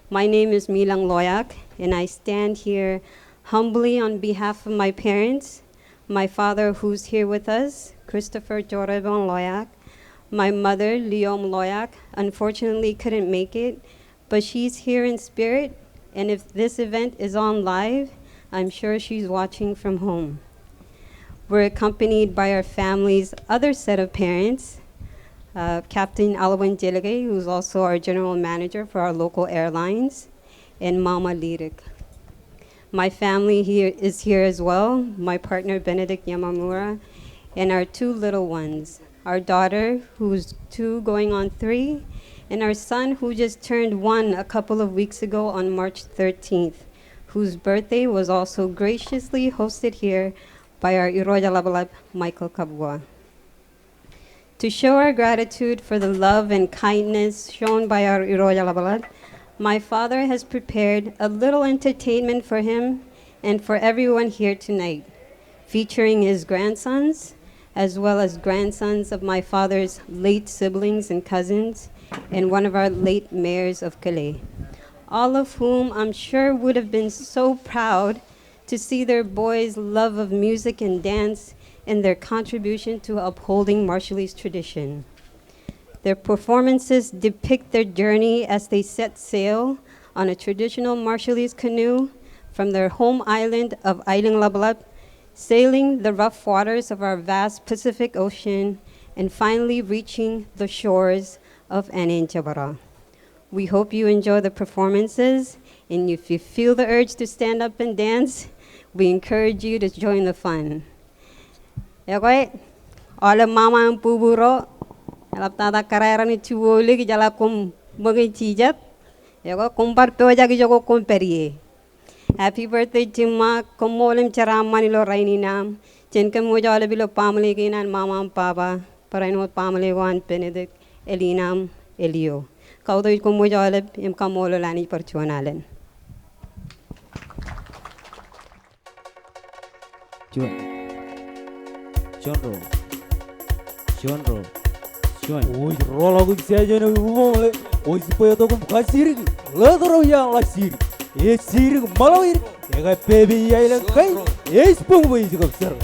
My name is Milañ Loyak, and I stand here humbly on behalf of my parents, my father, who's here with us, Christopher Joreboñ Loyak, my mother, Liom Loyak, unfortunately couldn't make it, but she's here in spirit, and if this event is on live, I'm sure she's watching from home. We're accompanied by our family's other set of parents, uh, Captain Alwin Jelge, who's also our general manager for our local airlines, and Mama Lirik. My family here is here as well, my partner Benedict Yamamura, and our two little ones, our daughter, who's two going on three, and our son, who just turned one a couple of weeks ago on March thirteenth, whose birthday was also graciously hosted here by our Irooj Ḷapḷap, Michael Kabua. To show our gratitude for the love and kindness shown by our Irooj Ḷapḷap, my father has prepared a little entertainment for him and for everyone here tonight, featuring his grandsons, as well as grandsons of my father's late siblings and cousins, and one of our late mayors of Kile, all of whom I'm sure would have been so proud to see their boys' love of music and dance and their contribution to upholding Marshallese tradition. Their performances depict their journey as they set sail on a traditional Marshallese canoe from their home island of Aelōñḷapḷap, sailing the rough waters of our vast Pacific Ocean and finally reaching the shores of Ānen Jebwāro. We hope you enjoy the performances, and if you feel the urge to stand up and dance, we encourage you to join the fun. Ekwe, aolep mama im bubu ro, eḷaptata kōrā raṇ jibolik, jeḷā koṃ ṃōk in jijet. Ekwe, koṃ bar pojak ijo ko koṃ pād ie. Happy birthday, Jimma. Koṃṃool im jeraaṃṃan ilo rainin aṃ. Jen kōṃṃool aolep ilo baaṃle kein an mama im baba, barāinwōt baaṃle ko an Benedict, Elina im Elio. Kautiej koṃṃool aolep im kaṃṃoolol Anij bar juon alen. Juon. Juon ro. Juon ro. Juon. Oj roḷọk in session eo ubōṃle. Oj bwe tok im kajjiriki. Ḷōtro iaan ḷajidik. Ej jidik ṃaḷoedik. Ekapepe iaelōñ kain. Ej boñ bwe ej kab jar.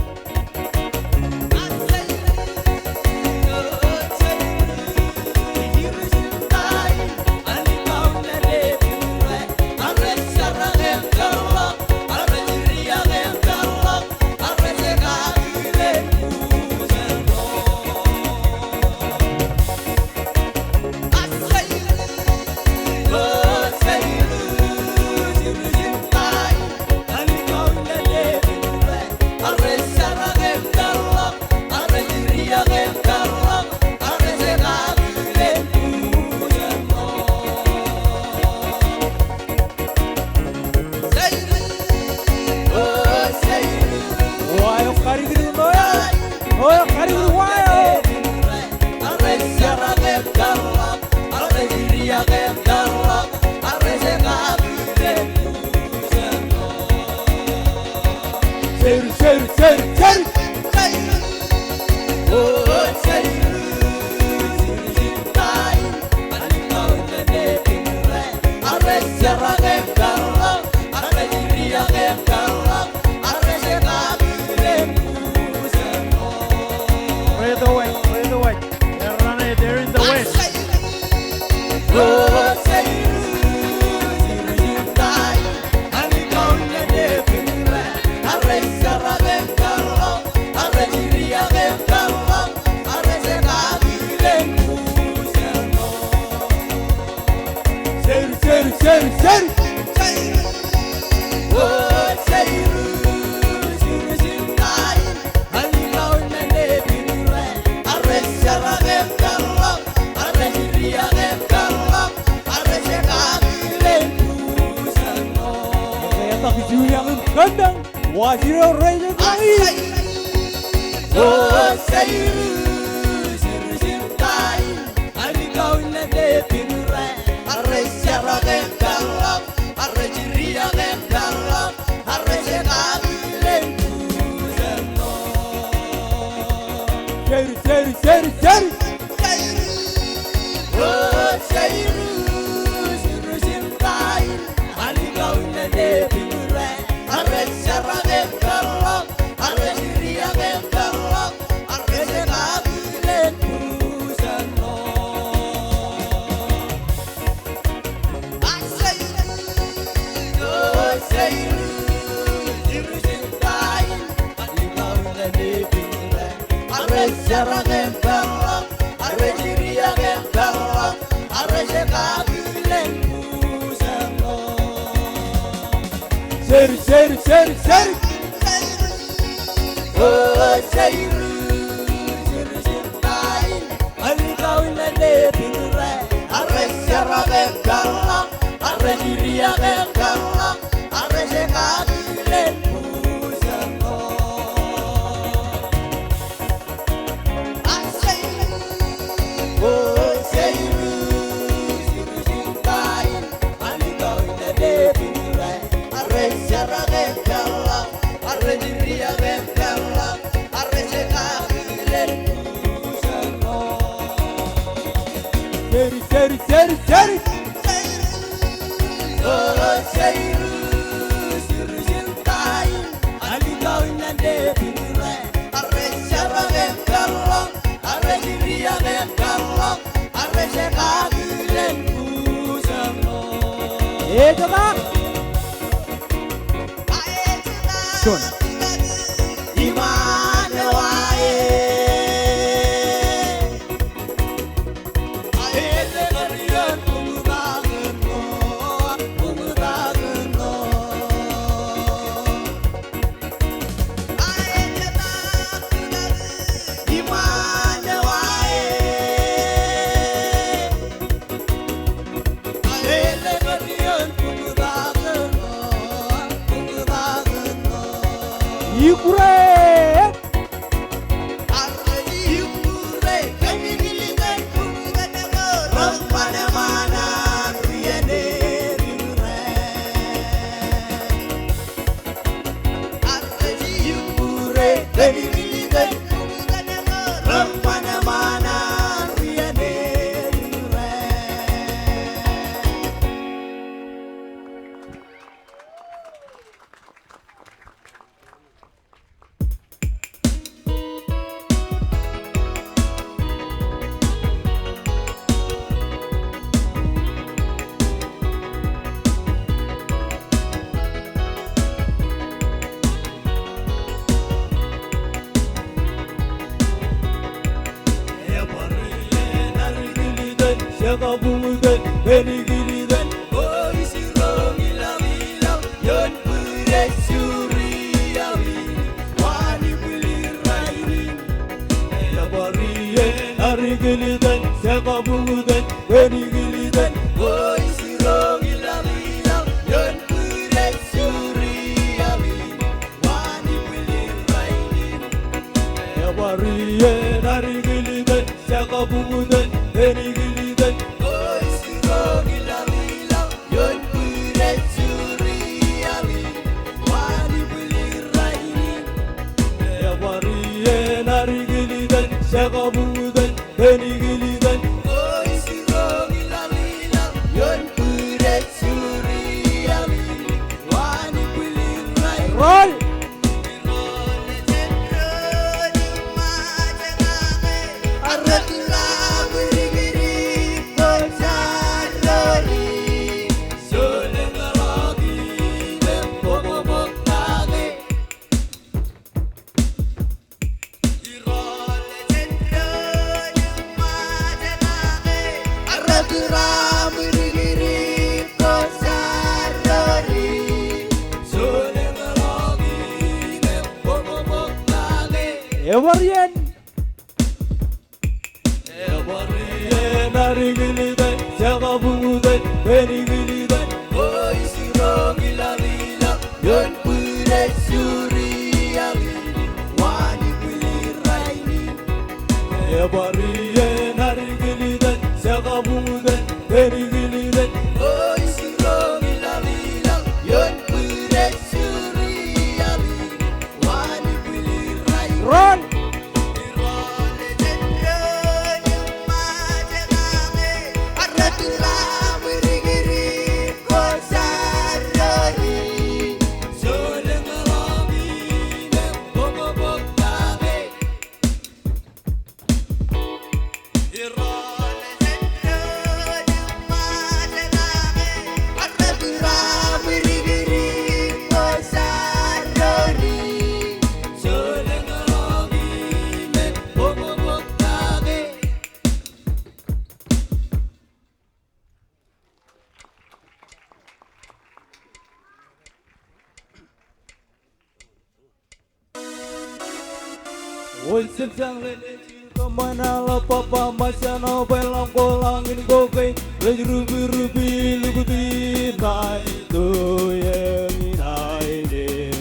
Jerry. Ej kaki juon iọkwe im kōn doon. Washiro Rachel Rachel. Jerry, Jerry, Jerry, Jerry. Jerry, Jerry, Jerry, Jerry. Jerry, Jerry, Jerry, Jerry. Ej ba. Juon. Ikure. Roll. Ebar iien. Ebar iien, ar ikiliten, jekab uñuten, pen ikiliten, o ijro ilọk ilọk, ioon bwidej juri ak ilin, waan ibwil rainin. Ebar iien, ar ikiliten, jekab uñuten, pen ikiliten, o ijro ilọk ilọk, ioon bwidej juri ak ilin. Run! Wōn jibjañ ḷe nejin kōṃṃan aḷap baba, ṃōjṇọ bwe ḷañ ko ḷañ in ko kein rej rup rup ilukkuun ṇa ito eñin aelōñ.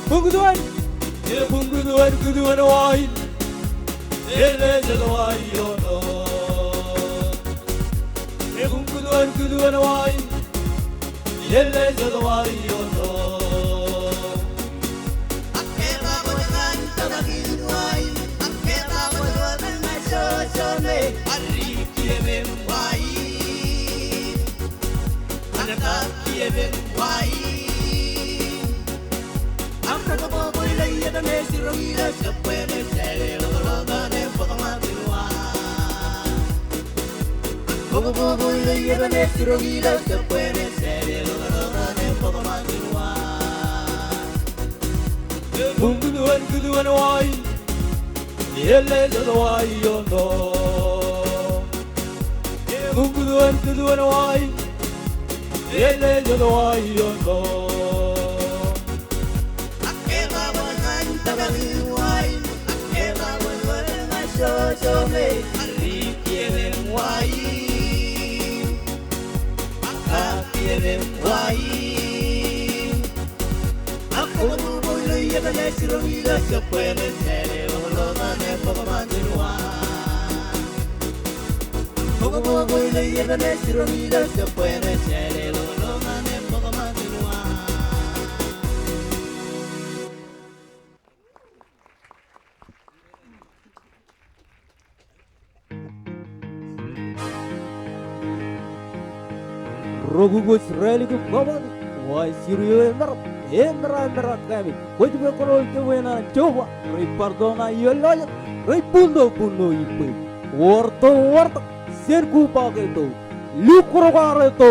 Buñ kūtuon. Ebuñ kūtuon, kūtuon wa in. Ej ḷe jet wa ioon doon. Ebuñ kūtuon, kūtuon wa in. Ej ḷe jet wa ioon doon. Ebuñ kūtuon, kūtuon wa in. Ej ḷe jet wa ioon doon. Ebuñ kūtuon, kūtuon wa in. Ej ḷe jet wa ioon doon. Ro kōj Israel kōm, Baba, wa ej jiru eo emerab, emerab, emerab kōmij. Kwōj bwe kōrọọl jebwe ṇa an Jeova, rej bar to ṇa ioon lọjet, rej buñto, buñto ippān. Wōr to, wōr to, sen kūpaake to. Lukkuun kōrā to.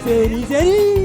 Seni, seni.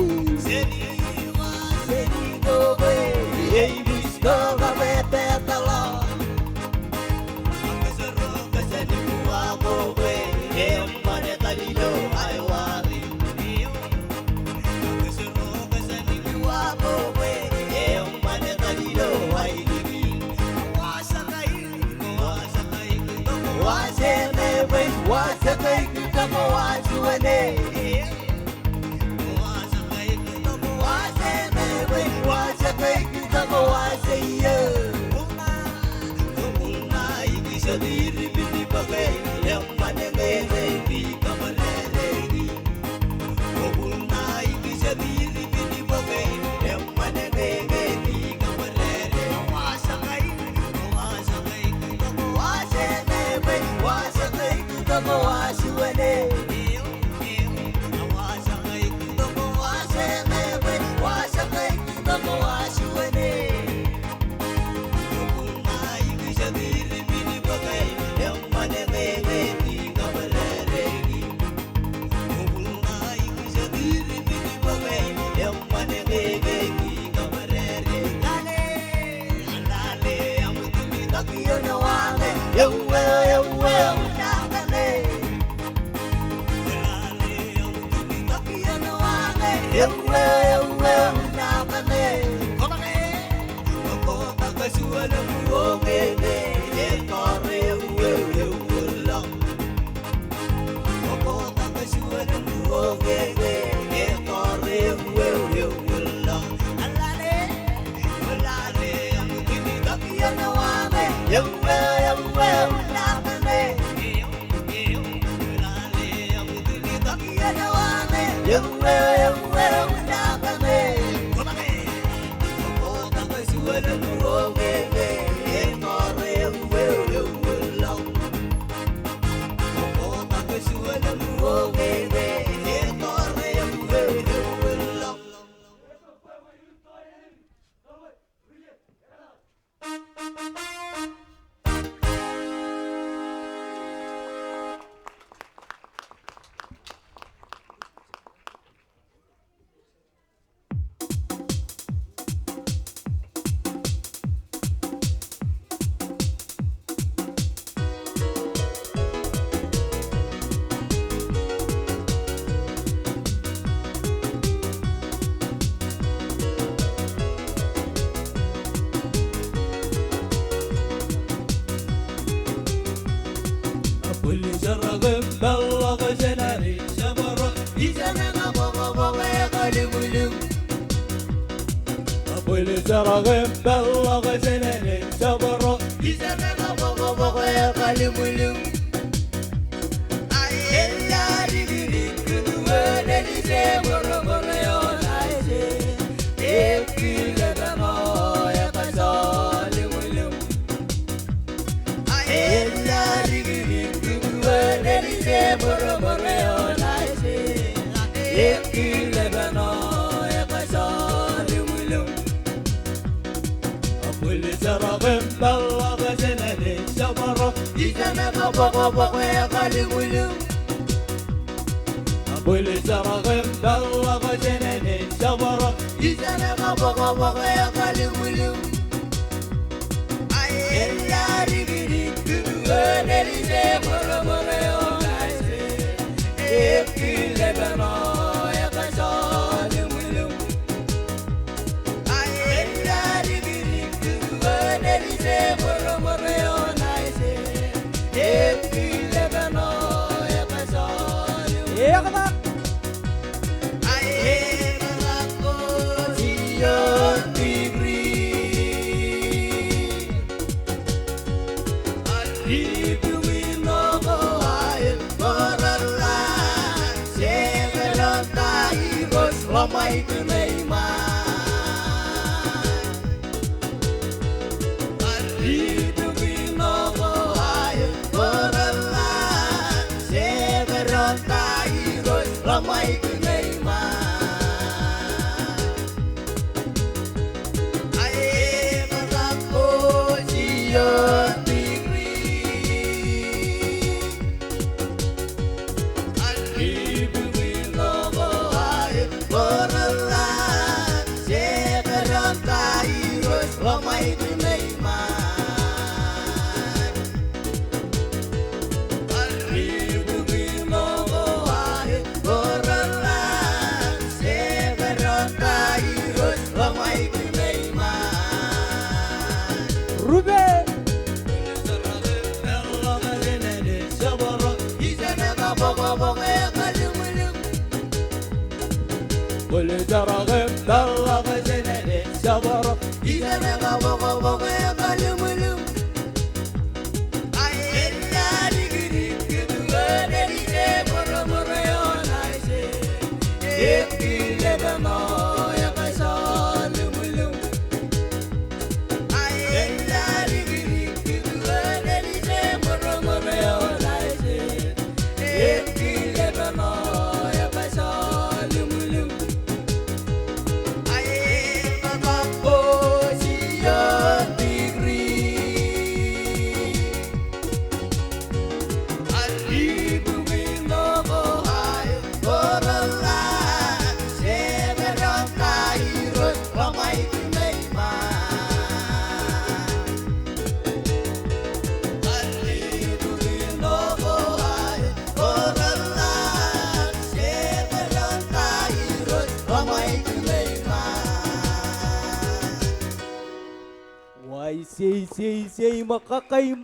Sei, sei, sei, ṃōk kakkain.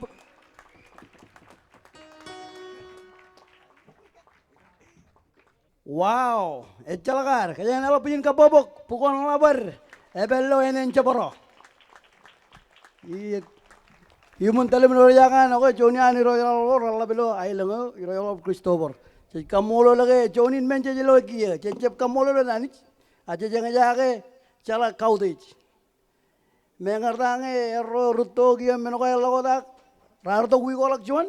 Wow, ejjeḷọk ad, kōjeañ eḷap bwijin kabbokbok, bukon ḷapad, epād ilo ānen jebdọọ. Ij, iuṃwin tōl im ewōr ijeṇ an, ekwe, juon iaan irooj reḷapḷọk, reḷap ilo aelōñ eo, irooj reḷapḷọk Christopher. Jej kaṃṃoolol ke juon in men jej lo kiiō, jej jab kaṃṃoolol Anij, a jej eñjake jeḷā kautiej. Meñe ear ta ñe erro rūtto kiiō men ko eḷḷọk wōt ak raar tok wiik ko ḷọk juon.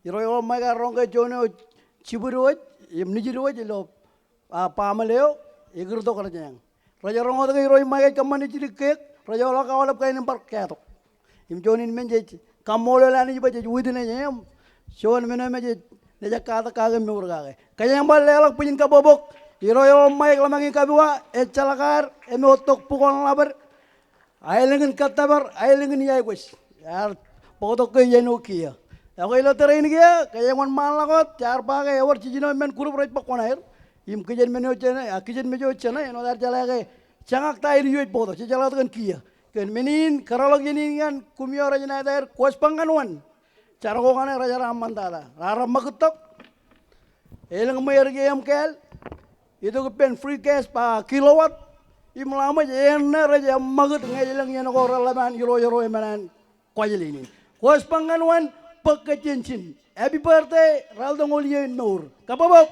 Irooj eo Mike ear roñ ke juon eo jibwid wōj im nijid wōj ilo, a, baaṃle eo, ekūr tok rej eñ. Rej roñ wōt ke Irooj Mike ej kōṃṃane jidik keek, rej ḷọk aolep kain im bar ketok. Im juon in men jej kaṃṃoolol Anij bwe jej witness e im juon men eo me jej nejak katak kake im mour kake. Kōjeañ bar leḷọk bwijin kabbokbok, Irooj eo Mike Ḷōmaki Kabua, ejjeḷọk ad, im eo tok bukon ḷapad, aelōñ in kōttōpar, aelōñ in iāekwōj. Ear bōktok ke iien eo kiiō. Ekwe ilo tōre in kiiō, kōjeañ wōnṃaanḷọk wōt, jaar ba ke ewōr jiljino men group rej bōk kuṇaer. Im kijenmej eo jeṇe, a, kijenmej eo jeṇe, āinwōt ear jeḷā ke jeñak ta ilo ej bōktok, jejeḷā wōt kōn kiiō. Kōn men in, kōrọọlḷọk iien in ñan koṃ eo rej ṇa etaer, kōjpañ ñan wōn. Jar ko kaṇe rej jeraṃṃan tata. Raar eṃṃakūt tok. Elōñ ṃweer kiiō im kāāl. Itok ippān free gas ba kilowatt. Im ḷak ṃōj eṇ ṇe rej eṃṃakūt ñe elōñ iien ko reḷap an irooj ro emān an Kuwajleen in. Kōjpañ ñan wōn bōk kōj jān ijin. Happy birthday, ralitōñoul iiō in mour. Kabbokbok.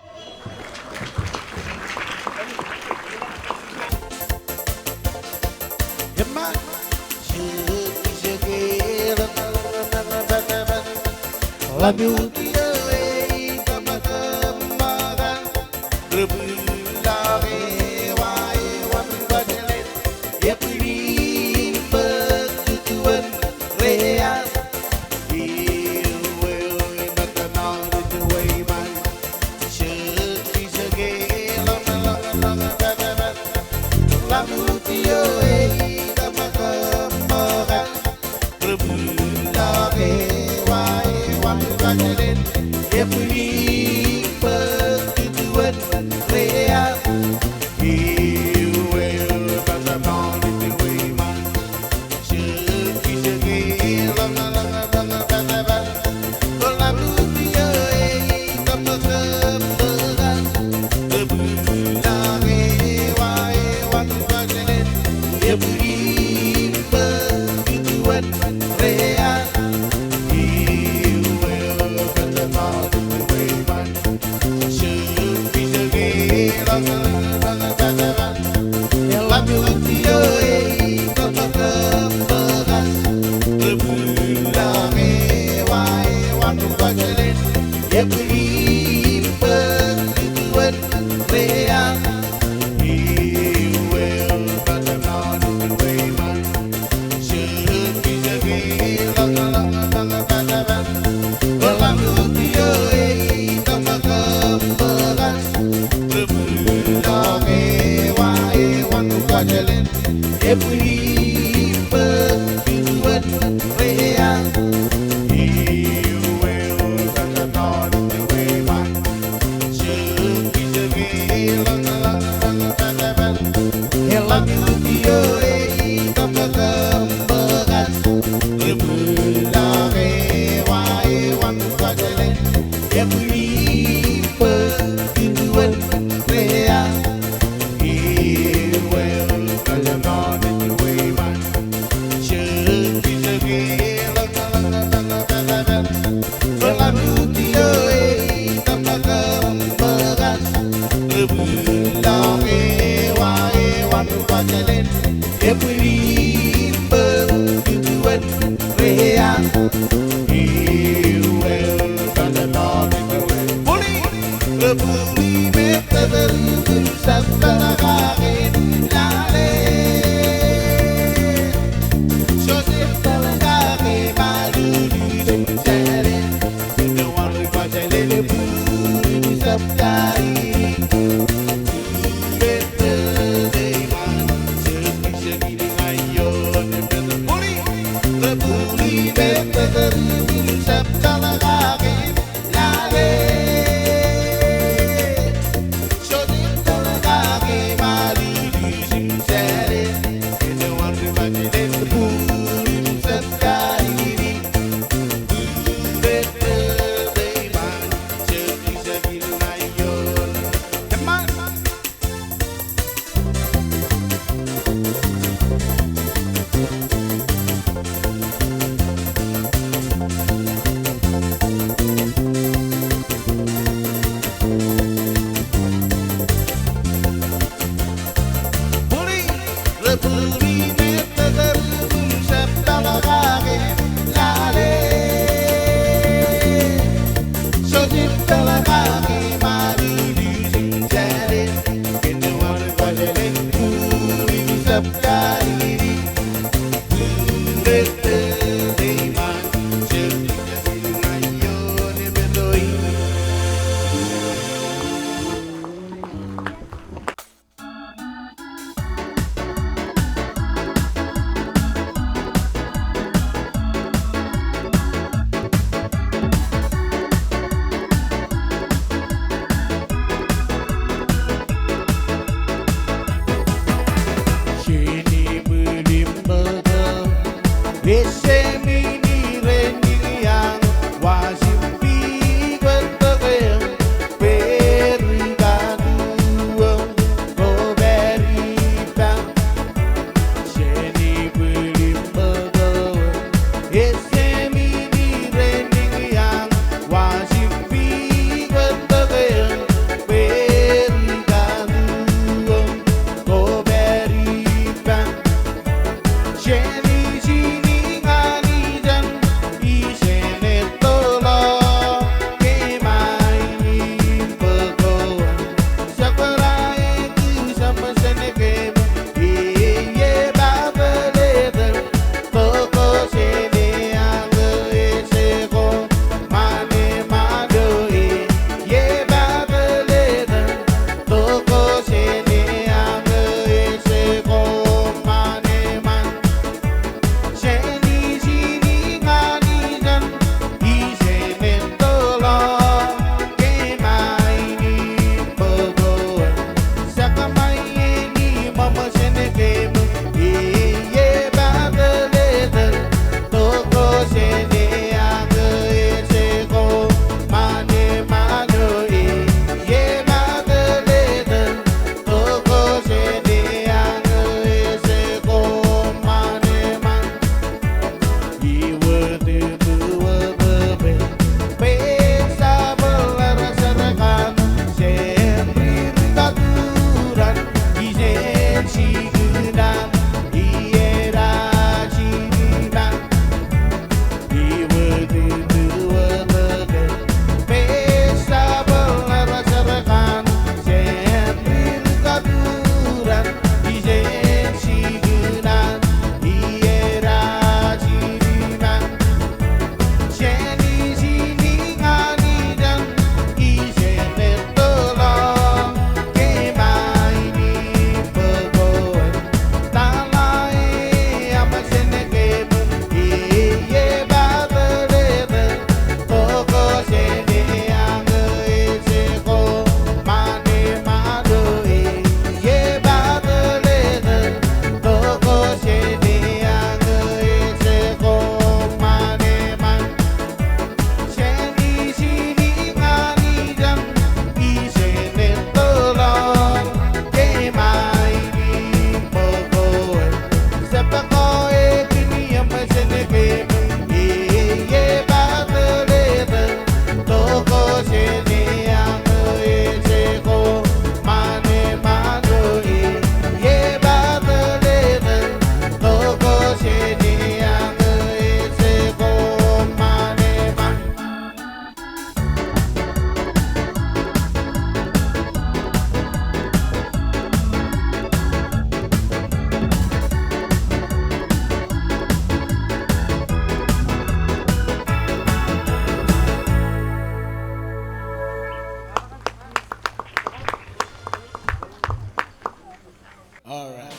All right.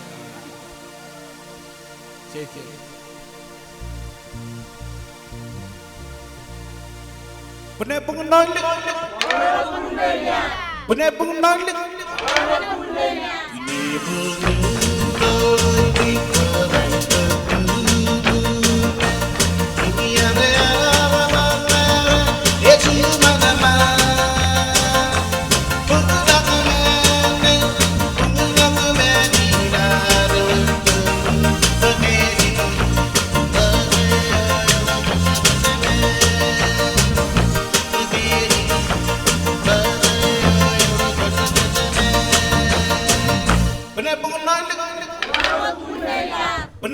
Jeje. Bwinebwenaolek. Bwinebwenaolek. Bwinebwenaolek. Wōn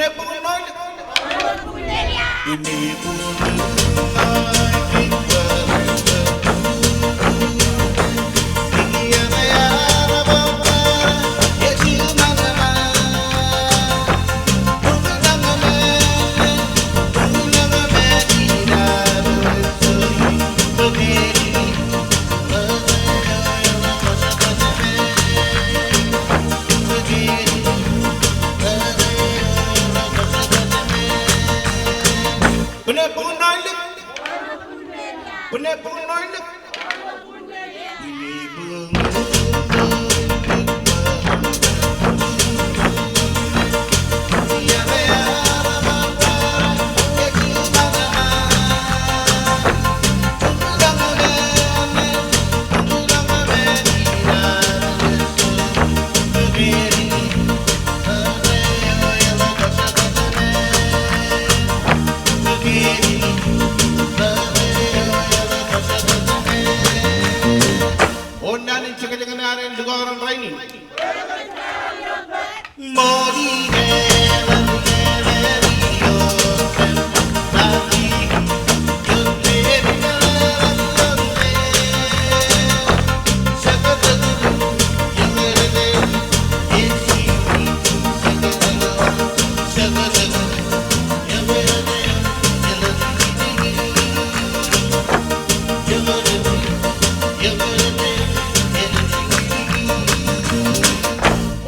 naan in jekjek in ad en likao rainin?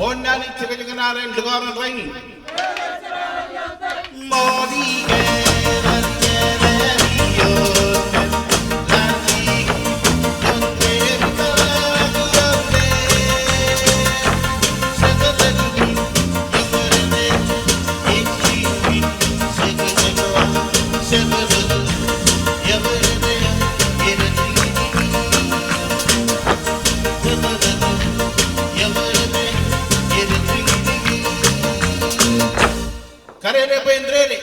Wōn naan in jekjek in ad en likao rainin? Karere bwe en rere.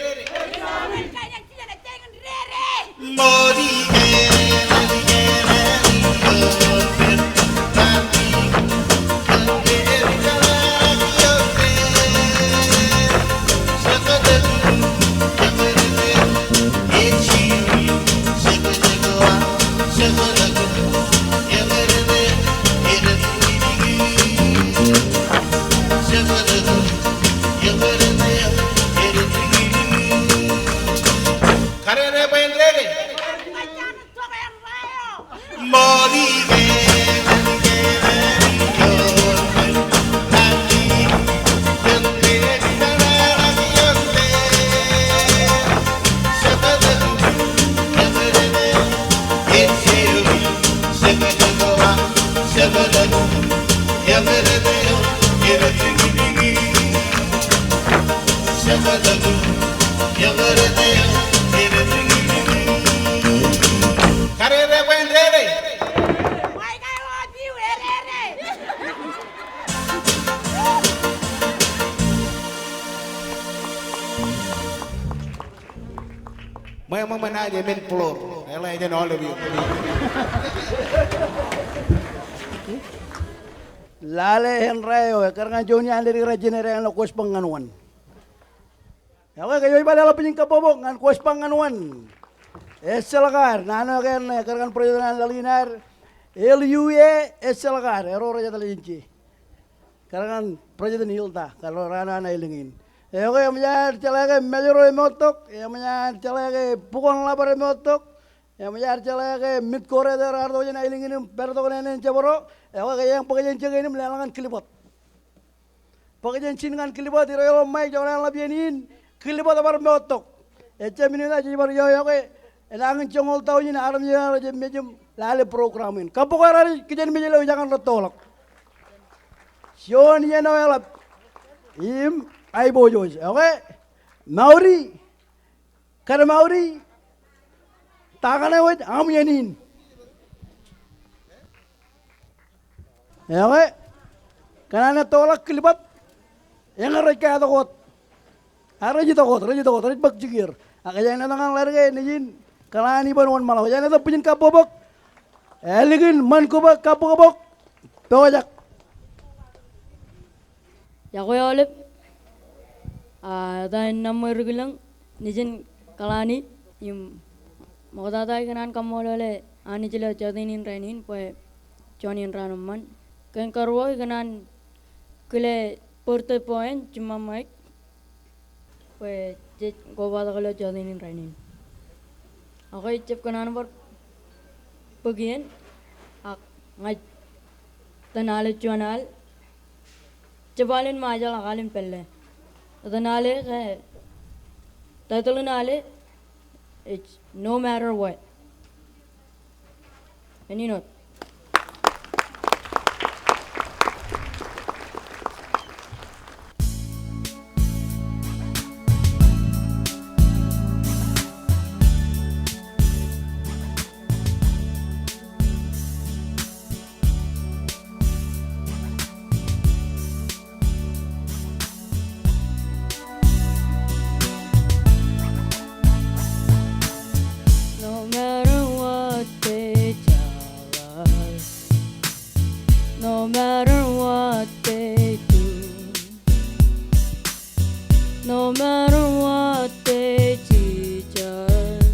Karere bwe en rere. Karere bwe en rere. Ṃweo, ṃweo, ṃweo, naaj emen floor. Eḷap jān all of you. Lale Henry eo, ekkar ñan juon iaan ledik ro jān area eo ḷọk West Bank ñan wōn. Eokwe, kōj bar eḷap bwijin kabbokbok ñan West Bank ñan wōn. Ejjeḷọk ad, naan eo ke, ekkar ñan president an laḷ in ad, L U A, ejjeḷọk ad, erro rej etal jān je. Ekkar ñan President Hilda, kar ro raan an aelōñ in. Eokwe, eṃōj ad jeḷā ke Mājro emoottok, eṃōj ad jeḷā ke Bukoṇḷapar emoottok, eṃōj ad jeḷā ke Mid Koreet ear tok jān aelōñ in im pād tok neen jabdewōt, eokwe, ke eañ bōk jān jikin im leḷọk ñan Kilbōt. Bōk jān jikin ñan Kilbōt, irooj eo ṃae, jekdọọn ḷap iien in, Kilbōt ebar moottok. Ejjab minit ṇe, jej bar ioe, eokwe, enañin joñoul taujin armej ro rej jab mej im lale program in. Kabbokwe raar kijenmej ilo ijeṇ an rūttoḷọk. Juon iien eo eḷap im aiboojoj. Eokwe, Maori, kōn Maori, ta kaṇe wōj aṃ iien in. Eokwe, kōn an ettoḷọk Kilbōt, eñin rej katok wōt. A rej itok wōt, rej itok wōt, rej bōk jikier. Ak ej āinwōt ñan ḷaddik e nejin, kōḷaan iban wōnṃaanḷọk. Ej āinwōt bwijin kabbokbok. Ālikin ṃan kobrak kabbokbok. Pojak. Iọkwe aolep. A, eta ennām ṃōj ri kilōñ nejin Kalani im ṃoktata ikōṇaan kaṃṃoolole Anij ilo jọteen in rainin bwe juon in raan eṃṃan. Kōn karuo ikōṇaan kile birthday boy in jiṃṃaṃ Mike bwe jej kobatok ilo jọteen in rainin. Ak ij jab kōṇaan bar bōk iien ak ña ij tōn al juon al. Jab al in Ṃajeḷ ak al in pālle. Etan al e ke, title in al e, it's No Matter What. Āinwōt. No matter what they tell us, no matter what they do, no matter what they teach us,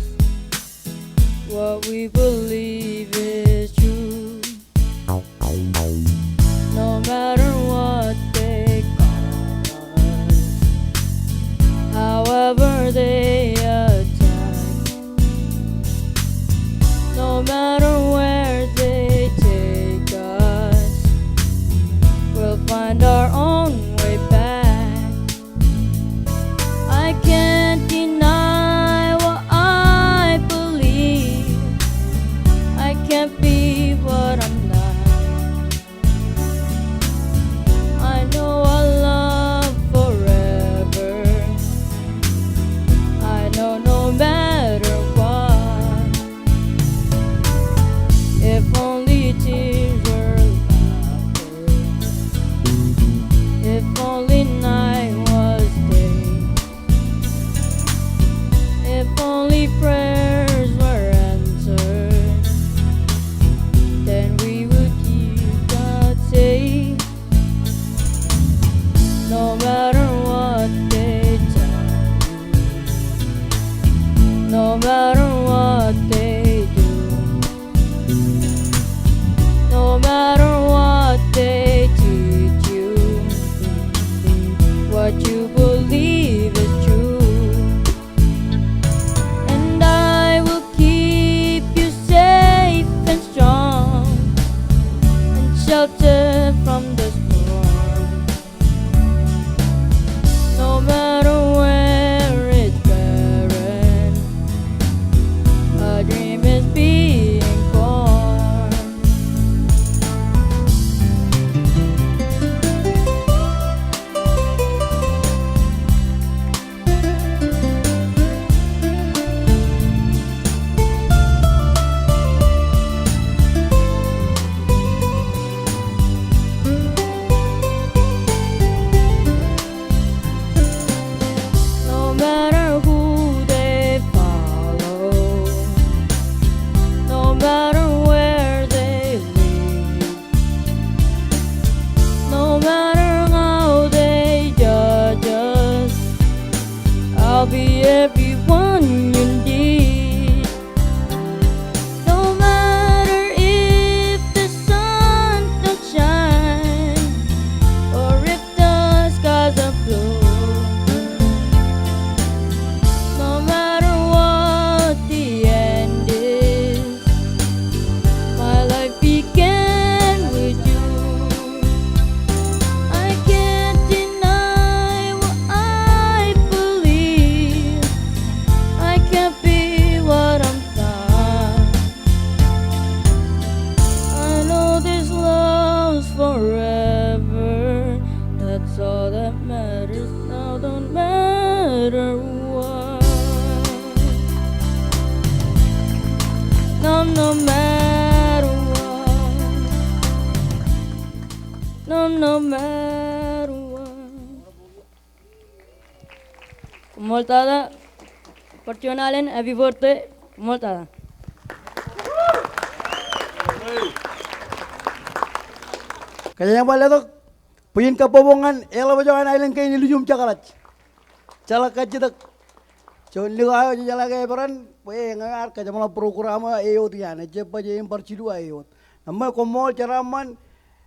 what we believe is true. No matter what they call us, however they attack, no matter where they take us, we'll find our own way back. I can't deny what I believe. I can't be what I'm not. I know a love forever. I know no matter what. If only tears were laughter. If only night was day. If only prayers were answered, then we would keep God safe. No matter what they tell you, no matter what they do, no matter what they teach you, what you believe is true. And I will keep you safe and strong and sheltered from the storm. No matter where it's barren, a dream is being born. No matter who they follow, no matter where they lead, no matter how they judge us, I'll be everyone you need. No matter if the sun don't shine or if the skies are blue, no matter what the end is, my life began with you. I can't deny what I believe. I can't be what I'm not. I know this love's forever. That's all that matters now, don't matter what. No, no matter what. No, no matter what. Koṃṃool tata. Bar juon alen happy birthday. Koṃṃool tata. Kōjeañ bar letok bwijin kabbokbok ñan eḷapḷọk eo an aelōñ kein ilo ijo im jekḷaj. Jeḷā kajjitōk. Juon likao eo jejeḷā ke eperan, bwe ñe ear kajeṃḷọk program eo eoot iaan, ejjab baj e im bar jilu eo eoot. Nōṃba koṃṃool jeraaṃṃan,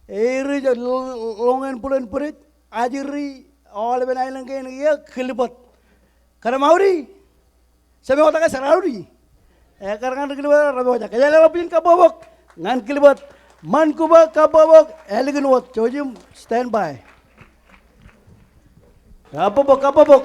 Eri, ḷoñen bwilōñ bwidej, ajri, aolepen aelōñ kein kiiō, Gilbert. Kōdōm audi? Jemem wōt ke jar audi? Ekar ñan Gilbert, rej pojak. Kōjeañ leḷọk bwijin kabbokbok ñan Gilbert. Ṃan Kuba kabbokbok, ālikin wōt, jouj im stand by. Kabbokbok, kabbokbok.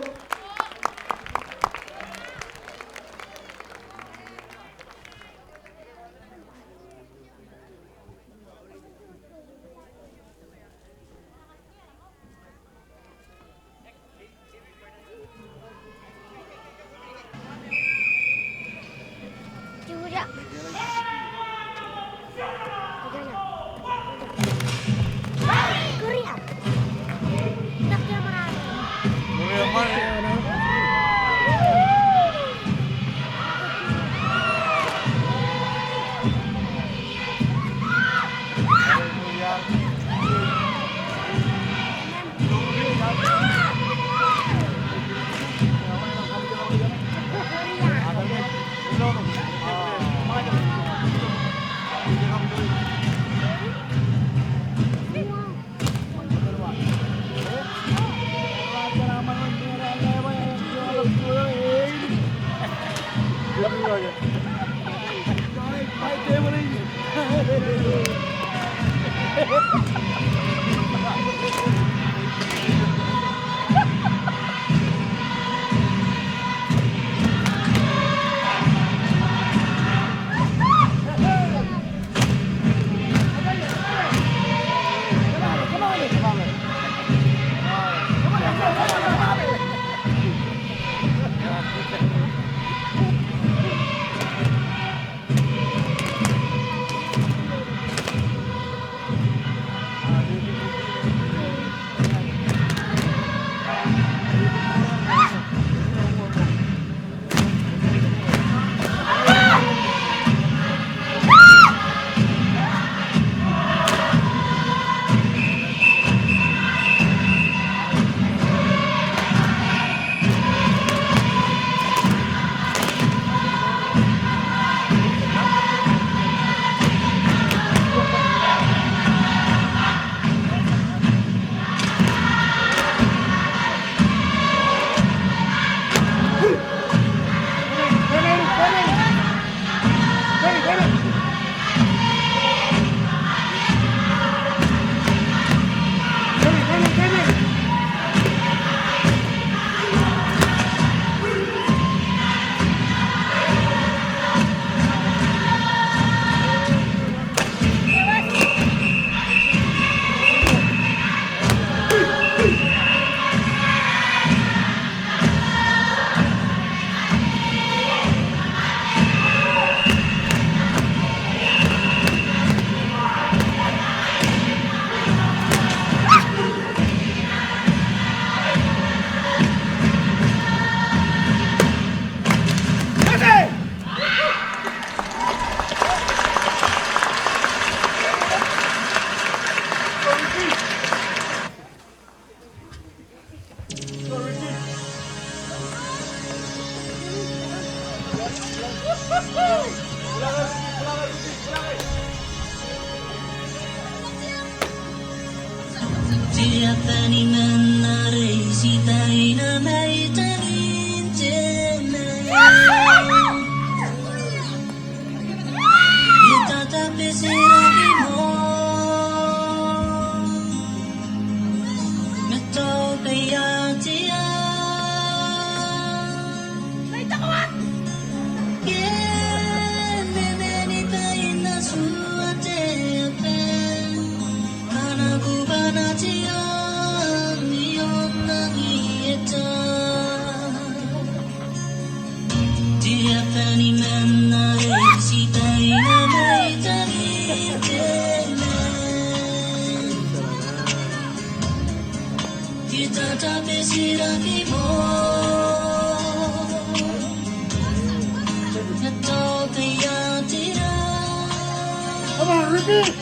Come on, repeat.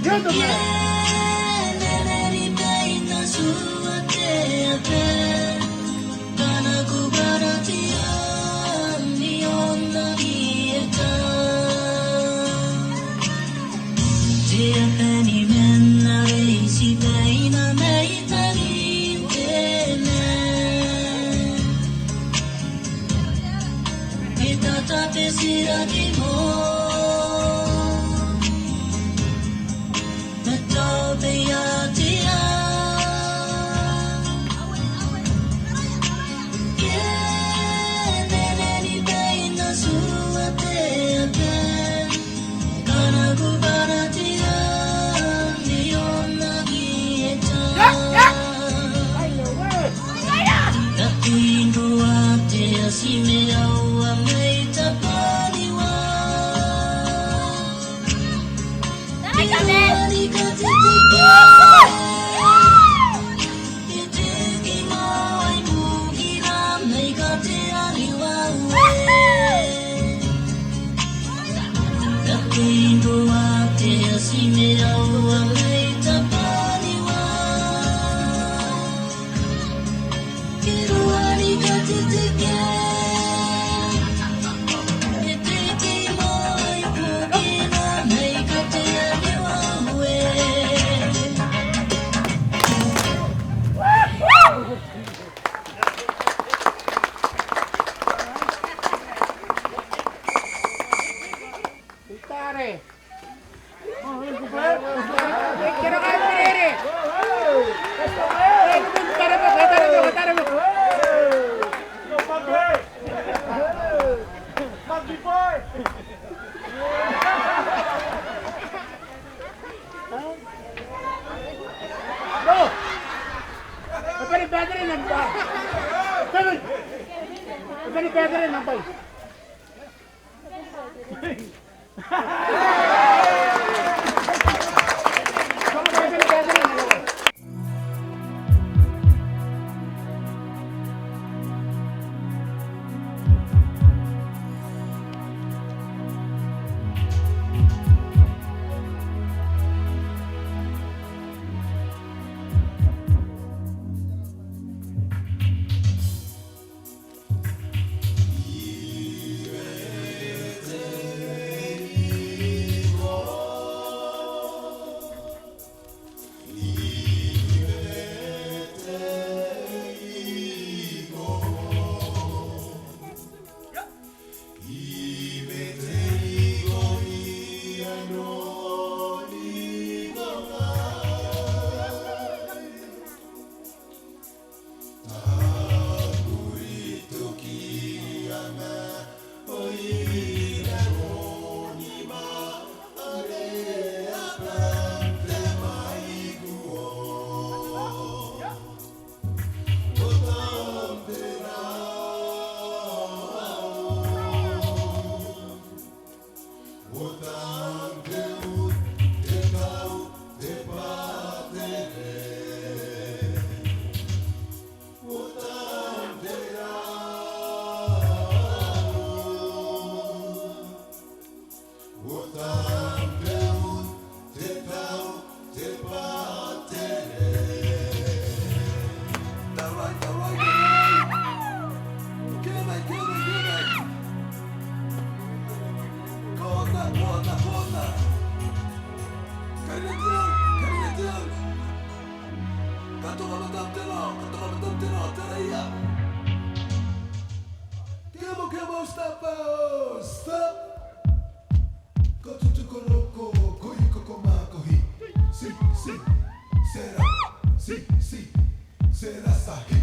You're the man. No. Epen battery number. Seven. Epen battery number. Kemo, kemo, stop, oh, stop. Ko tutu ko roko, ko iko ko ma ko hi. Si, si, sera, si, si, sera sa hi.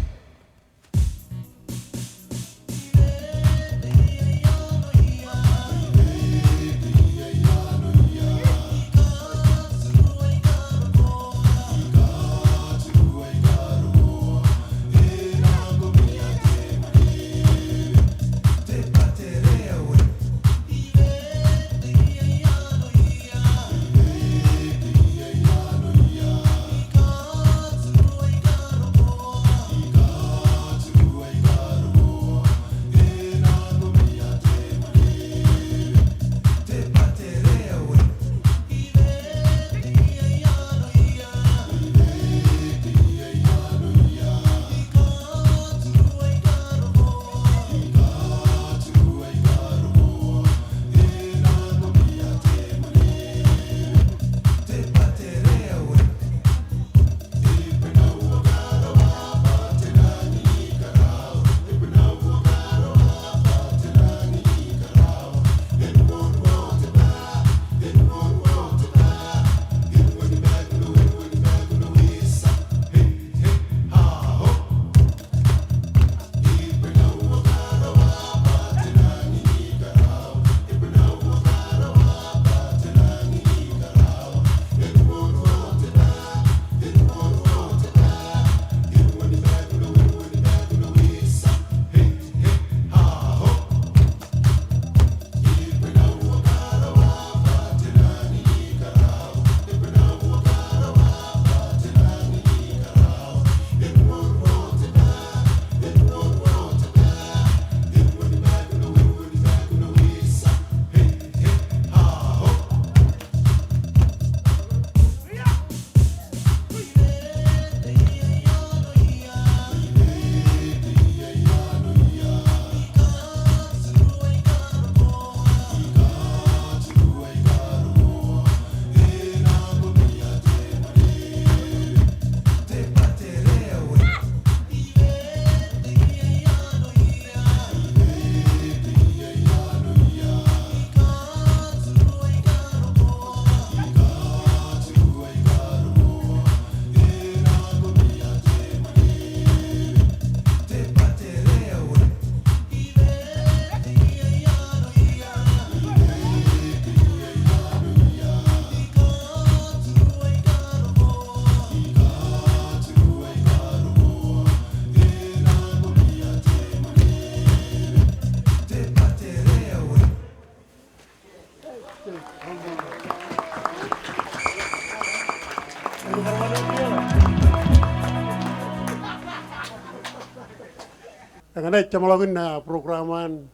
Eñṇe jeṃḷọkin, ah, program an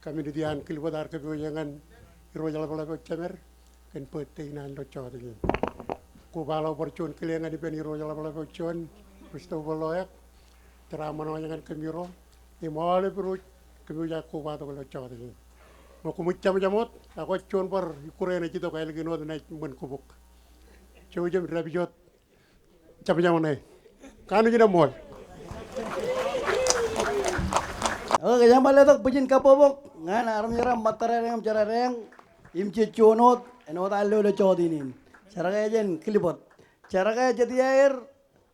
community an Kilbōt ear kōpooje ñan Irooj eḷapḷọk eo Jemed kōn birthday in an ilo jọteen in. Koba ḷọk bar juon kile ñan ippān Irooj eḷapḷọk eo John Christopher Loek, jeraaṃṃan wōj ñan kōmiro, im aolep irooj kōmwōj aō koba tok ilo jọteen in. Ṃōk koṃij jeṃjeṃ wōt, ak kwōj juon bar ikkure eṇ ej itok ālikin wōt naaj ṃōn kobok. Jouj im dāpij wōt. Jeṃjeṃ ṇe. Kanooj in eṃṃool. Okay, kōjeañ bar letok bwijin kabbokbok ñan armej ro ṃōttad eo im jar eo im jej juon wōt, āinwōt an lo ilo jọteen in. Jar ko ej jān Kilbōt. Jar ko ej jet iaer,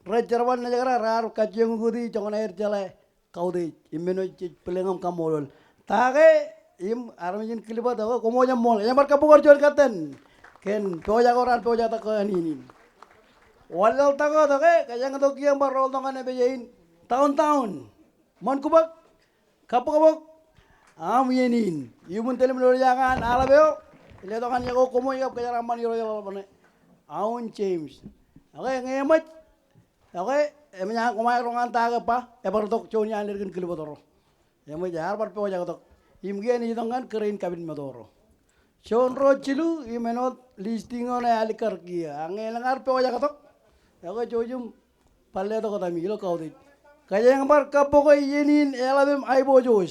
rej jerbal naaj kar raar kajjioñ ukōti joñan aer jeḷā kautiej im men eo jej bōk im kaṃṃoolol. Ta ke im armej in Kilbōt, okay, koṃṃool, eṃṃool. Kōjeañ bar kabbokbok juon katten kōn pojak eo raar pojak tok kōn iien in. Wanlaḷtak wōt, okay, kōjeañ itok kiiō im bar rooltok ñan epād in downtown. Ṃōn kobak, kabbokbok aṃ iien in. Iuṃwin tōl im loljaak an aḷap eo, letok an iọkwe koṃ kab kōjeraaṃṃan Irooj eḷapḷọk ṇe, Aun James. Okay, ñe eṃōj, okay, eṃōj an koṃ aer roñ an ta ke ba, ebar itok juon iaan ledik in Kilbōt ro. Eṃōj, ear bar pojak tok. Im kiiō enaaj itok ñan kōrā in kapit meto ro. Juon, ruo, jilu, im āinwōt listing eo ṇe alikkar kiiō. Ak ñe elōñ ear pojak tok, ekwe jouj im bar letok wōt ami ilo kautiej. Kōjeañ bar kabbokbok iien in eḷap im aiboojoj.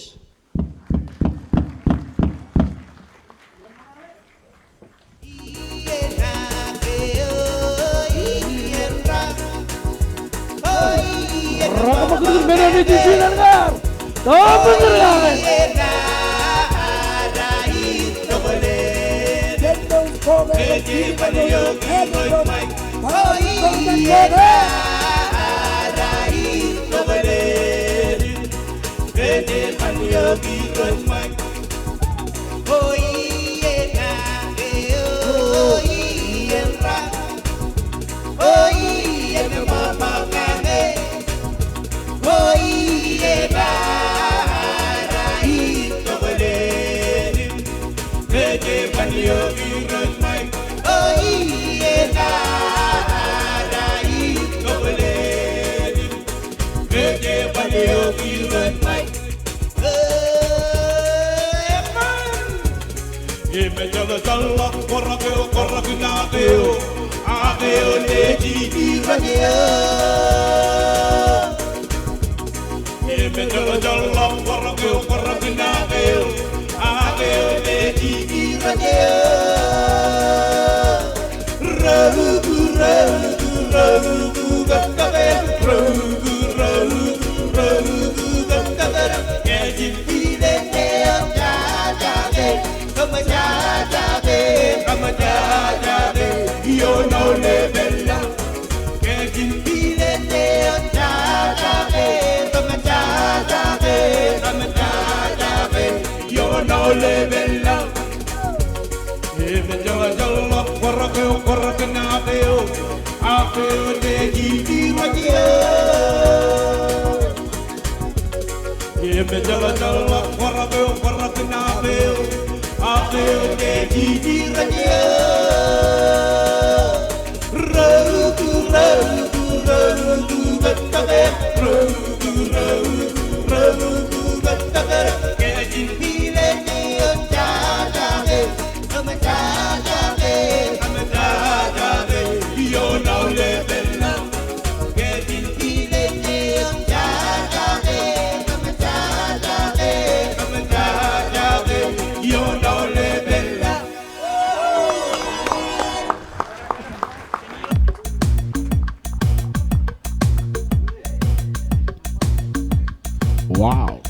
Wow.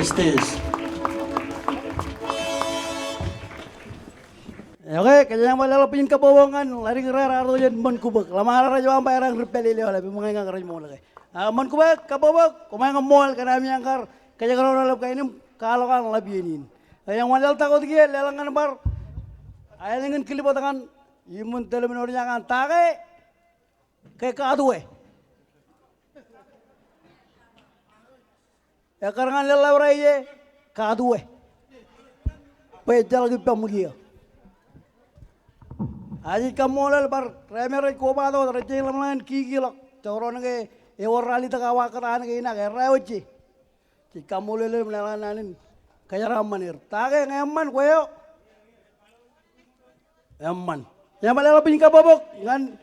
Stage. Okay, kōjeañ bar leḷọk bwijin kabbokbok ñan ḷaddik ro raar itok jān Ṃankubōk. Ḷōṃaro rej ba rej pād ilo eḷap, im ña ña rej ṃool ke. A, Ṃankubōk, kabbokbok, koṃeañ ṃool kōn ami eañ kar kōjekdọọn eḷap kain im kwaḷọk an ḷap iien in. Kōjeañ bar leḷọk wōt kiiō, leḷọk ñan bar aelōñ in Kilbōt ñan iṃōn tōl im ṇa eo ej ñan take. Ke kaatwōj. Ekkar ñan leḷḷap ro ije, kaatwōj. Bwe ejjeḷọk ippaṃ kiiō. Ak jej kaṃṃoolol bar ro me rej kobatok wōt, rej jeḷā ḷōmṇak in kiki ḷọk. Jekdọọn ke ewōr ralitōk awa kōtaan kein ak errā wōj je. Jej kaṃṃoolol er im leḷọk naan in kōjeraaṃṃan er. Take ñe eṃṃan kwe eo? Eṃṃan. Kōjeañ bar leḷọk bwijin kabbokbok ñan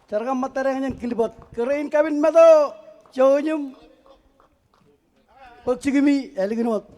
jar kaṃṃattar eañ jān Kilbōt. Kōrā in kapin meto, jouj im bōk jikimi, ālikin wōt.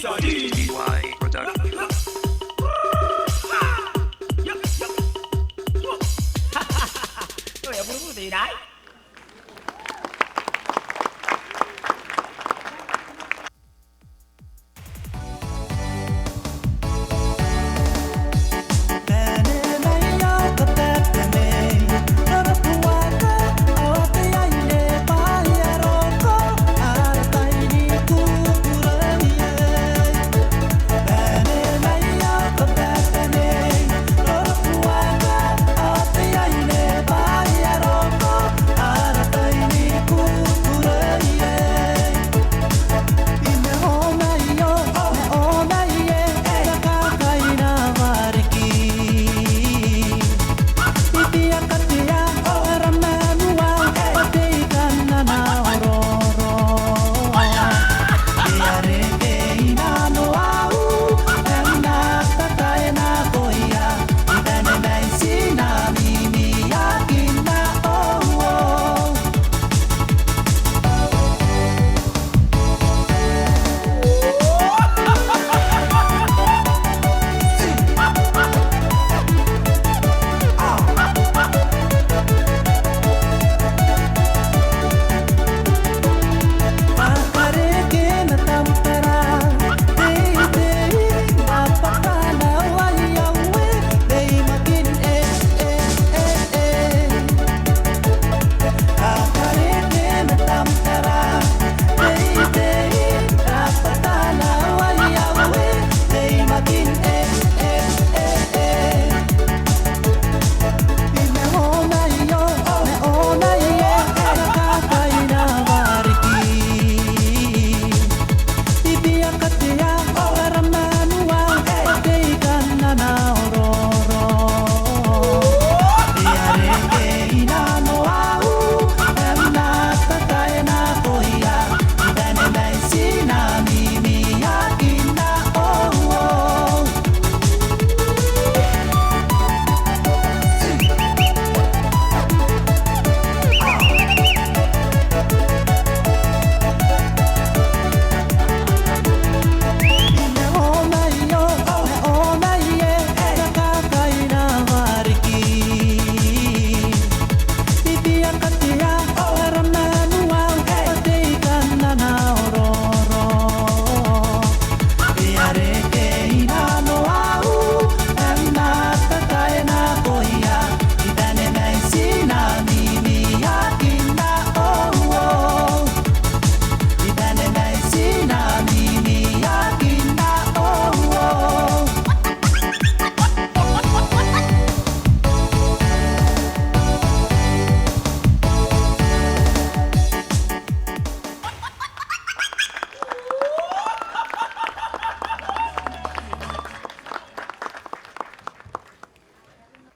T Y Production.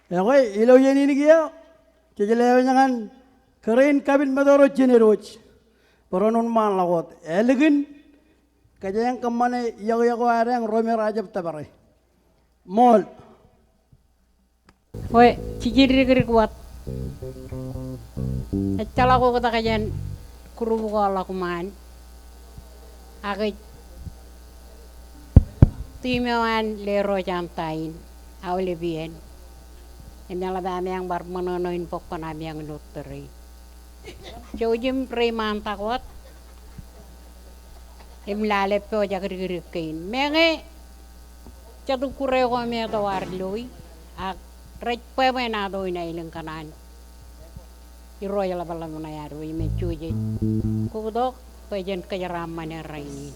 Ekwe, ilo iien in kiiō, jej lewōj ñan kōrā in kapit ṃōtto ro jenaaj bōro wōnṃaanḷọk wōt. Ālikin, kōjeañ kōṃṃane iọkiọkwe ad eñ ro me rej jab tōpare. Ṃool. Bwe, jiljino dikdik wōt. Ejjeḷọk oktak jān group ko ḷọk ṃaan. Ak ej team eo an Leroy Antain, aolep iien. Im eḷap ami eñ bar ṃōṇōṇō in bōk kōn ami eñ ilo tōre in. Jouj im reiṃaantak wōt. Im lale pojak dikdik kein. Meñe jet kure ko me etto ad loi, ak rej bwebwenato in aelōñ kōṇaan. Irooj ḷapḷap ṇe ad bwe im ej jujen kuktok bwe jen kōjeraaṃṃane rainin.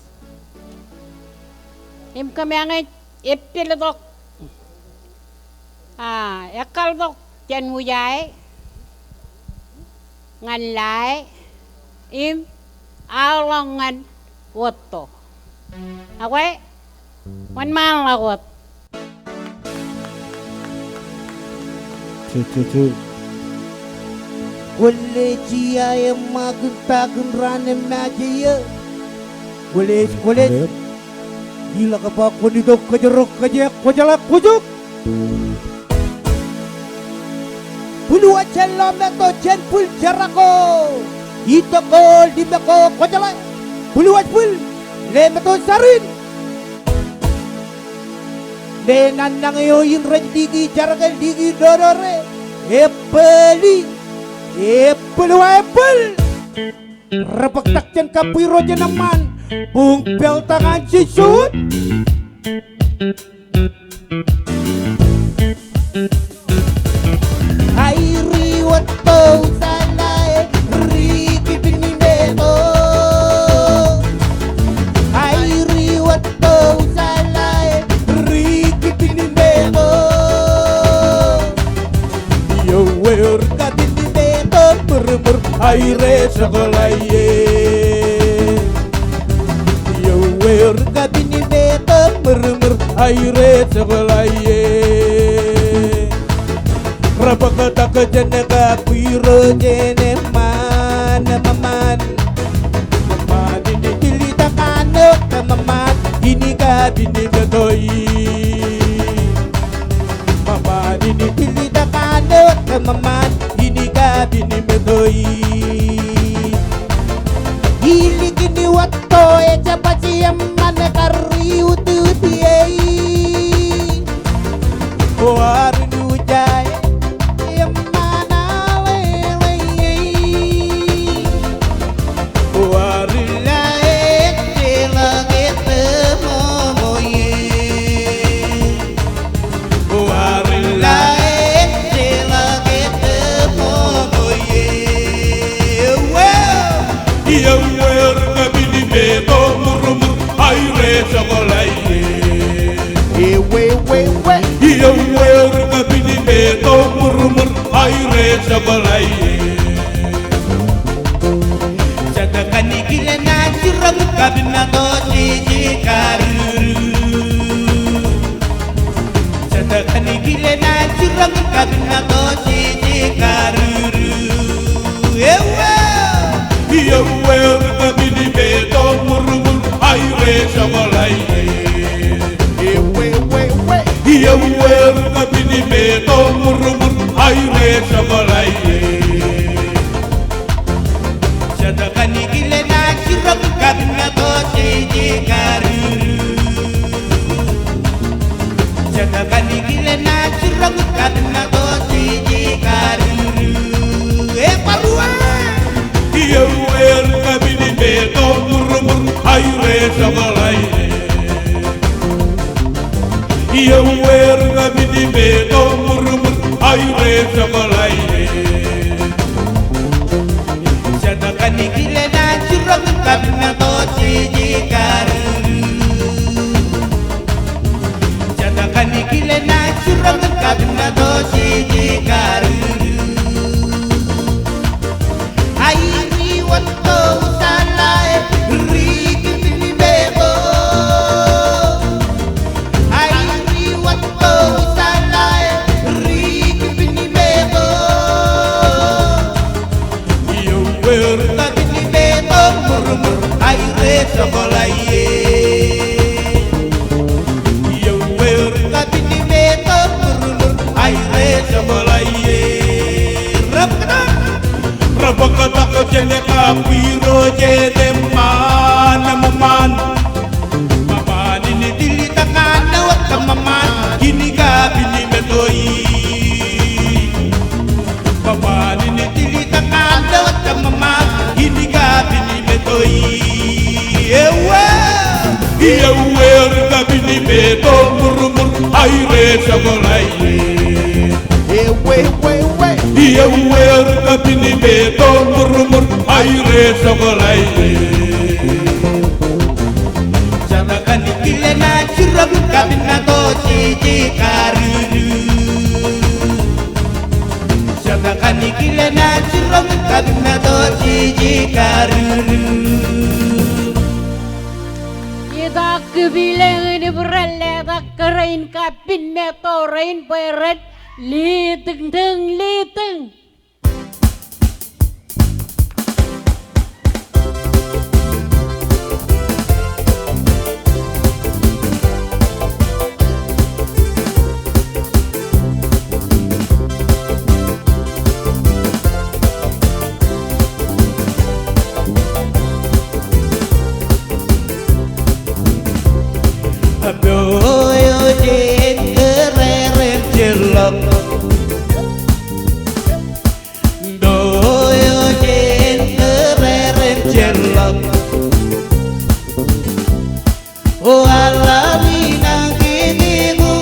Im kōmeañ ej eppeḷtok, a, ekkaltok jān ujae ñan lae im aolọk ñan wōtto. Ekwe, wōnṃaanḷọk wōt. Kwōn leji aō ṃakūn pakūn raan im maje iiō. Kwōlej, kwōlej. Kwōlej. Iḷak ba kwōn itok kōjro kōjeañ kwōjeḷā kwōjok. Bwiluwōj jān lọmeto jān bwil jerọko. Itok ko ḷime ko kwōjeḷā. Bwiluwōj bwil. Lemeto sarin. Ḷenañ eo in rej liki jar ke liki dodoḷe. Ebbōli. Ebbōl wa ebbōl. Rebōktak jān kabbwirooj in eṃṃaan. Buñ pāltak an jejjet. Airi wōt to usalae, ri kipin imeto. Airi wōt to usalae, ri kipin imeto. Iọkwe ri kapin imeto, ṃurṃur aire jokḷae. Iọkwe ri kapin imeto, ṃurṃur aire jokḷae. Rebōktak jān kabbwirooj in eṃṃaan, eṃṃaan. Eṃṃaan in tilitak āinwōt eṃṃaan in kapin imetoi. Eṃṃaan in tilitak āinwōt eṃṃaan in kapin imetoi. Ilikin wōt to ejabaj eṃṃaan kar iutiutiei. Warin ujae eṃṃaan aḷeḷe. Warin lae ejjeḷọk etōmomoe. Warin lae ejjeḷọk etōmomoe. Ewe. Iọkwe ri kapin imeto, ṃurṃur aire jokḷae. Ewe, ewe, ewe. Iọkwe ri kapin imeto, ṃurṃur aire jokḷae. Jatōb kaṇe kile naaj jiroñ kapin meto jeje karuru. Jatōb kaṇe kile naaj jiroñ kapin meto jeje karuru. Ewe. Iọkwe ri kapin imeto, ṃurṃur aire jokḷae. Ewe, ewe, ewe. Iọkwe ri kapin imeto, ṃurṃur aire jokḷae. Jatōb kaṇe kile naaj jiroñ kapin meto jeje karuru. Jatōb kaṇe kile naaj jiroñ kapin meto jeje karuru. E barua. Iọkwe ri kapin imeto, ṃurṃur aire jokḷae. Iọkwe ri kapin imeto, ṃurṃur aire jokḷae. Jatōb kaṇe kile naaj jiroñ kapin meto jeje karuru. Jatōb kaṇe kile naaj jiroñ kapin meto jeje karuru. Airi wōt to usalae, ri kipin imeto. Airi wōt to usalae, ri kipin imeto. Iọkwe ri kapin imeto, ṃurṃur aire jokḷae. Iọkwe ri kapin imeto, ṃurṃur aire jokḷae. Rebōktak. Rebōktak jān kabbwirooj in eṃṃaan, eṃṃaan. Eṃṃaan in tilitak āinwōt eṃṃaan in kapin imetoi. Eṃṃaan in tilitak āinwōt eṃṃaan in kapin imetoi. Ewe. Iọkwe ri kapin imeto, ṃurṃur aire jokḷae. Ewe, ewe, ewe. Iọkwe ri kapin imeto, ṃurṃur aire jokḷae. Jatōb kaṇe kile naaj jiroñ kapin meto jeje karuru. Jatōb kaṇe kile naaj jiroñ kapin meto jeje karuru. Itak kipilōñ in Ibrel letak kōrā in kapin meto rein bwe ren litiñtiñ, litiñ. O alali nañinmej ko,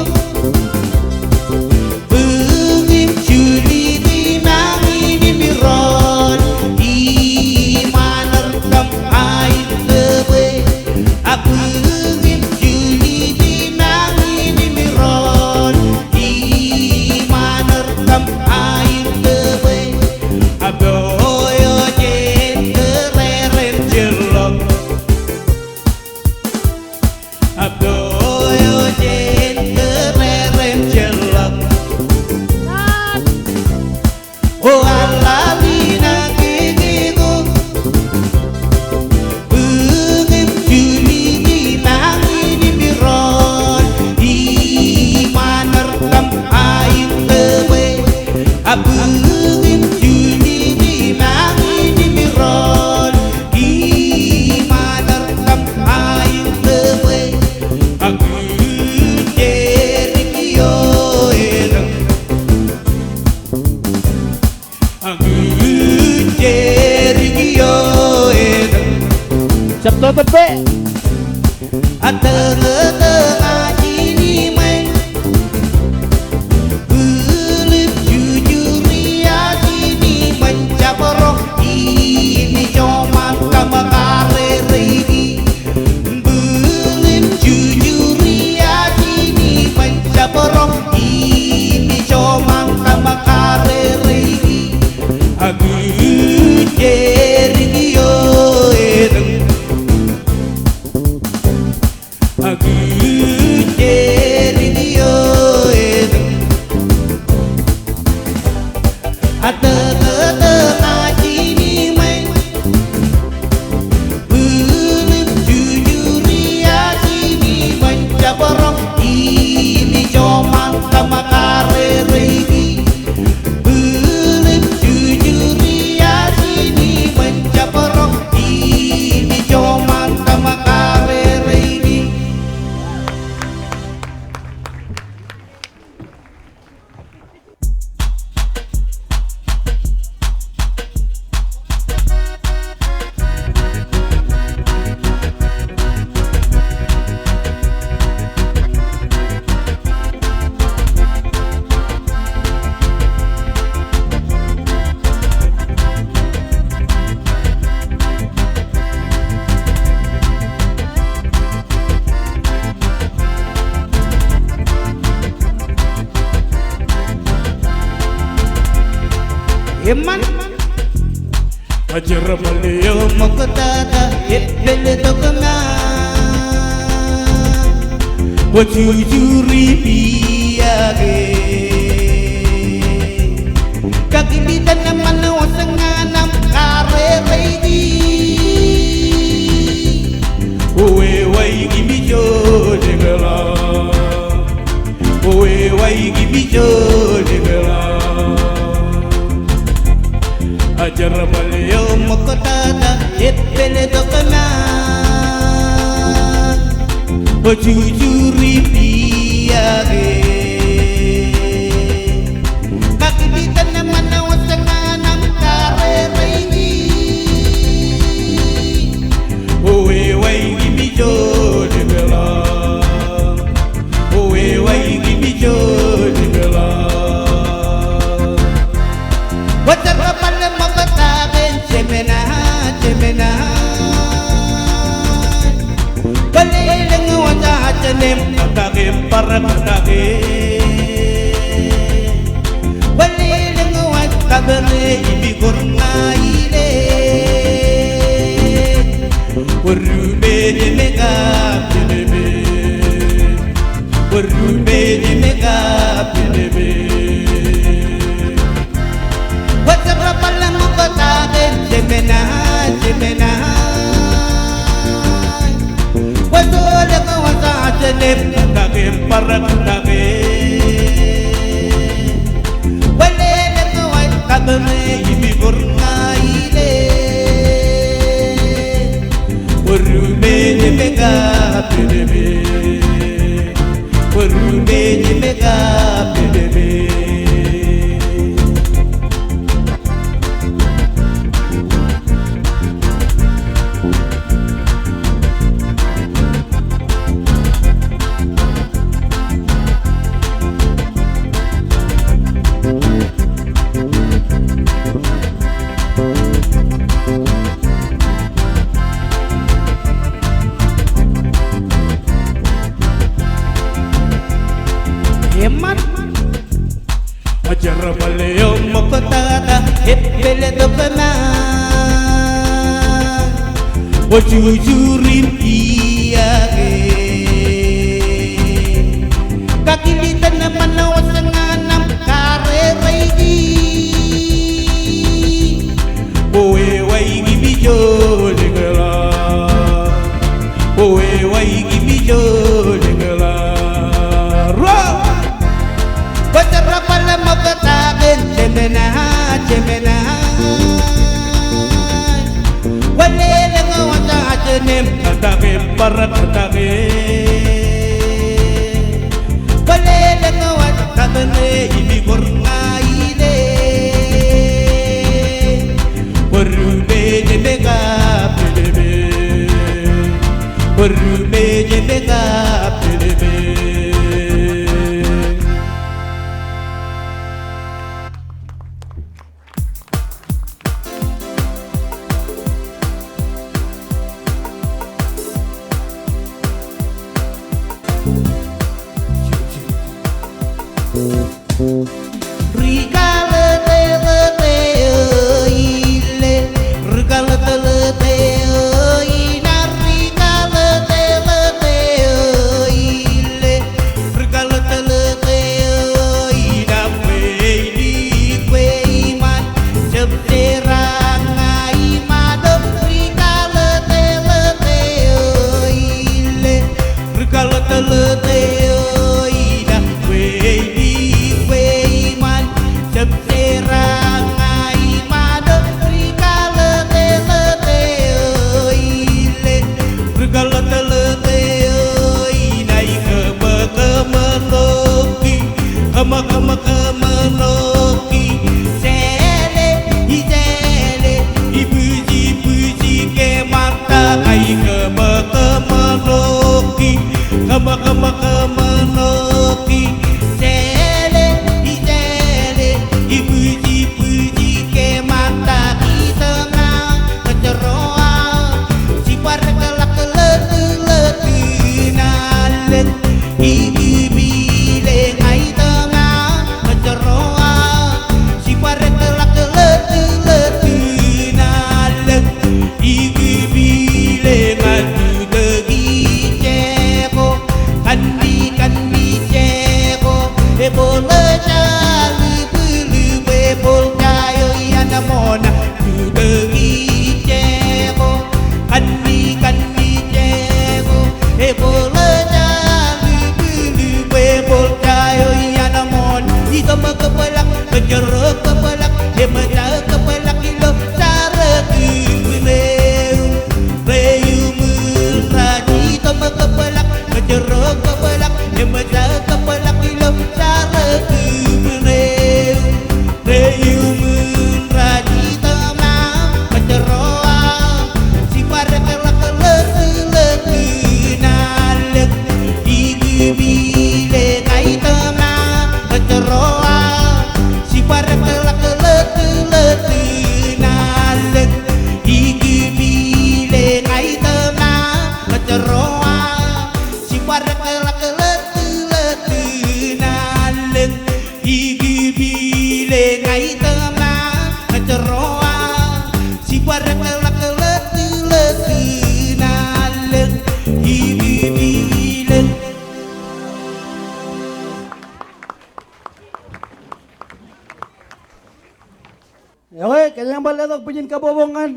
bōk im julit i nañinmej ro, iṃaan er kōm aitōpwe. A bōk im julit i nañinmej ro, iṃaan er kōm aitōpwe. A pojak in kōrā ren jeḷọk. A pojak in kōrā ren jeḷọk. O alali nañinmej ko, bōk im julit i nañinmej ro, iṃaan er kōm aitōpwe. A bōk im julit i nañinmej ro, iṃaan er kōm aitōpwe. Ak ijjej ri kio etōñ. Ak ijjej ri kio etōñ. Jab tōtōppa. A tōtōtōñ aji niṃōj. Bōl im jujuri aji niṃōj, jabdewōt im ijo ṃaan kōm karereiki. Bōl im jujuri aji niṃōj, jabdewōt im ijo ṃaan kōm karereiki. Ak ijjej ri kio etōñ. Ak ijjej ri kio etōñ. A tōtōtōñ aji niṃōj. Bōl im jujuri aji niṃōj, jabdewōt im ijo ṃaan kōm karereiki. Bōl im jujuri aji niṃōj, jabdewōt im ijo ṃaan kōm karereiki. Eṃṃan. A jerbal eo ṃoktata eppān tok ṃaan. Bwe jujuri pia ke. Kakiditan eṃṃan wōt ñan aṃ karereiki. Uwe waiki im ijo jeḷā. Uwe waiki im ijo jeḷā. A jerbal eo ṃoktata eppān tok ṃaan. Bwe jujuri pia ke. Kakiditan eṃṃan wōt ñan aṃ karereiki. Uwe waiki im ijo jeḷā. Uwe waiki im ijo jeḷā. Bwe jerbal eo ṃokta kōn jemenaj, jemenaj. Bwe lelōñ wōt ajen im kōtake im bar kōtake. Bwe lelōñ wōt kabōne im ikor ña ilo. Bwe ri-meej im kab penepet. Bwe ri-meej im kab penepet. Bwe jerbal eo ṃokta kōn jemenaj, jemenaj. Bwe lelōñ wōt ajen im kōtake im bar kōtake. Bwe lelōñ wōt kabōne im ikor ña ilo. Bwe ri-meej im kab penepet. Bwe ri-meej im kab penepet. Jerbal eo ṃoktata eppel tok kōṃṃan. Kwō jujur im iiake. Kakilitan ṃanwōj ñan aṃ karereiki. Kwō ewaiki im ijo likla. Kwō ewaiki im ijo likla. Ruo. Kwō jerbal eo ṃoktaak in, Jemenaaj, Jemenaaj. Kwō lelōñ wōj ajin im kōtake bar kōtake. Kwō lelōñ wōj kōtke im ikor ña ilo. Kwō rupeje me kapilebel. Kwō rupeje me kapilebel. Ri kalōtlōt eo ilo, ri kalōtlōt eo ilo, ri kalōtlōt eo ilo, ri kalōtlōt eo ilo, kwe ili kwe iṃaan, jab jerañ ña iṃaan, ri kalōtlōt eo ilo, ri kalōtlōt eo ilo, kwe ili kwe iṃaan, jab jerañ ña iṃaan, ri kalōtlōt eo ilo, ri kalōtlōt eo ilo, ikōṃōkōṃōn ḷọk ki, kōṃōkōṃōn ḷọk ki, sele, i sele, i buji, buji ke ṃakta, kōṃōkōṃōn ḷọk ki, kōṃōkōṃōn ḷọk ki, sele, i sele, i buji, buji ke ṃakta, i tōmak, kōjro aō, jibadekḷọk ḷọk ḷọk ḷọk ḷọk ḷọk ḷọk. Ikipile ña itōmak, kōjro aō, jibadekḷọk ḷọk ḷọk ḷọk ḷọk. Ikipile ña tutoki jeko, kanni kanni jeko, ebōl ejja lubulub, ebōl ja eo iaan ṃoṇa. Tutoki jeko, kanni kanni jeko, ebōl ejja lubulub, ebōl ja eo iaan ṃoṇa. Itōmak kōbōḷak, kōjro kōbōḷak, eṃōj aō kōbōḷak ilo jar kūpun eō. Reiuṃwin rej itōmak kōbōḷak, kōjro kōbōḷak, eṃōj aō kōbōḷak ilo jar kūpun eō. Reiuṃwin rej itōmak, kōjro aō, jibadekḷọk ḷọk ḷọk ḷọk ḷọk. Ikipile ña itōmak, kōjro aō, jibadekḷọk ḷọk ḷọk ḷọk. Ikipile ña itōmak, kōjro aō, jibadekḷọk ḷọk ḷọk ḷọk. Ikipile ña itōmak, kōjro aō, jibadekḷọk ḷọk ḷọk ḷọk. Ekwe, kōjeañ bar letok bwijin kabbokbok ñan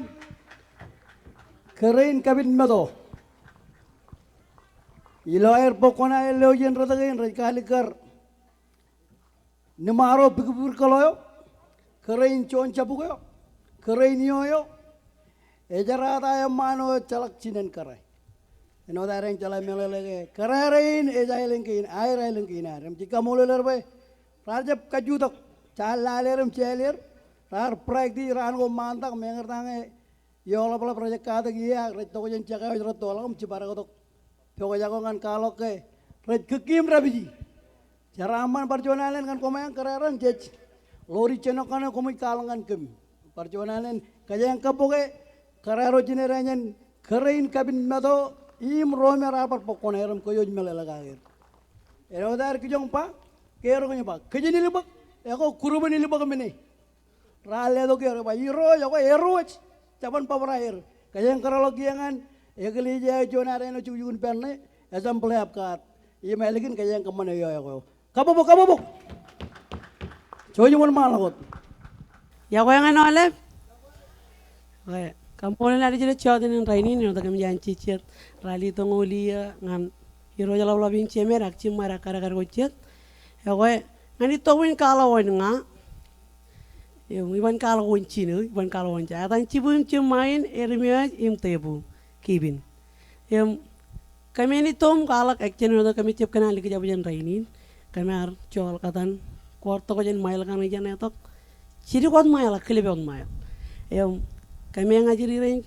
kōrā in kapit meto. Ilo aer bōk kuṇaer ilo iien rot kein rej kaalikkar Ṇimaro Pikpiklo eo, kōrā in juon jabuk eo, kōrā in ioio, ejerata eṃṃaan eo ejjeḷọk jinen kōrā. Āinwōt aer eñ jeḷā meḷeḷe ke kōrā rein ej aelōñ kein, aer aelōñ kein ad. Im jej kaṃṃoolol er bwe raar jab kajutak, jaar lale er im jeḷā er, raar practice raan ko ṃaantak, meñe er ta ñe ioḷapḷap rej katak ie ak rej tokjān jekā eo rej tokḷọk im jibadektok pojak ko ñan kwaḷọk ke rej kōkkiim dāpiji. Jeraaṃṃan bar juon alen ñan koṃeañ kōrā raṇ jej ḷoori jenoñ kaṇe koṃij kwaḷọk ñan kōm. Bar juon alen kōjeañ kabboke kōrā ro jined eñin kōrā in kapit meto im ro me raar bar bōk kuṇaer im kōj wōj meḷeḷe kake er. Āinwōt aer kijoñ ba, ke erro kijoñ ba, kōjenelbōk, Ekwe, group in ilbōk men e raar letok er, ba, Irooj, ekwe, erooj, jeban bōbrae er. Kōjeañ kōrọọlḷọk ie ñan eklejia eo juon ad āinwōt jukjuk in pālle, Assembly of God. Im ālikin kōjeañ kōṃṃane ioe ekwe. Kabbokbok, kabbokbok. Jouj im wōnṃaanḷọk wōt. Iọkwe ñan aolep. Ekwe, kaṃṃoolol Anij ilo jọteen in rainin, āinwōt kōmij an jejjet ralitōñoul iiō ñan Irooj ḷapḷap in jemed ak jiṃṃaad ak kadkad ko jet. Ekwe, ñan itok wōn kwaḷọk wōn ña. Im iban kwaḷọk wōn jino, iban kwaḷọk wōn ja. Etan Jibu im Jiṃṃa in, Ermias im Tebu, Kibin. Im kōmān itok im kwaḷọk ākjān eo tok kōmij jab kōṇaan likjab jān rainin. Kōmar joḷọk etan kwaar tokjān ṃail kaṇ ijeṇ etok. Jidik wōt ṃail ak kilep wōt ṃail. Im kōmān ajri rein,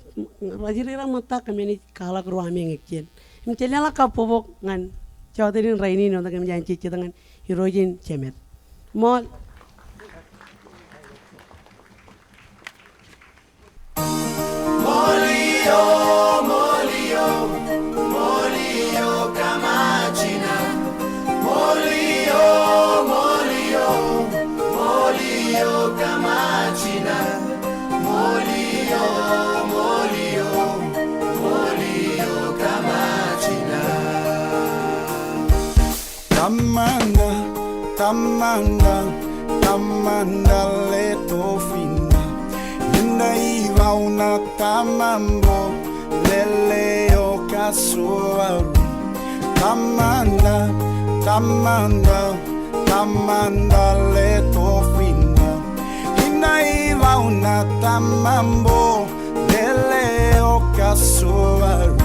ajri rein ṃōtta kōmān ij kwaḷọk ruwameañ ākjān. Im jen leḷọk kabbokbok ñan jọteen in rainin eo tok kōmij an jejjet ñan Irooj in jemed. Ṃool. Tōṃṃan ta, tōṃṃan ta, tōṃṃan ta letok finnō. Indeeo eo ṇa tōṃṃan bwe lele eo kasowaru. Tōṃṃan ta, tōṃṃan ta, tōṃṃan ta letok finnō. Indeeo eo ṇa tōṃṃan bwe lele eo kasowaru.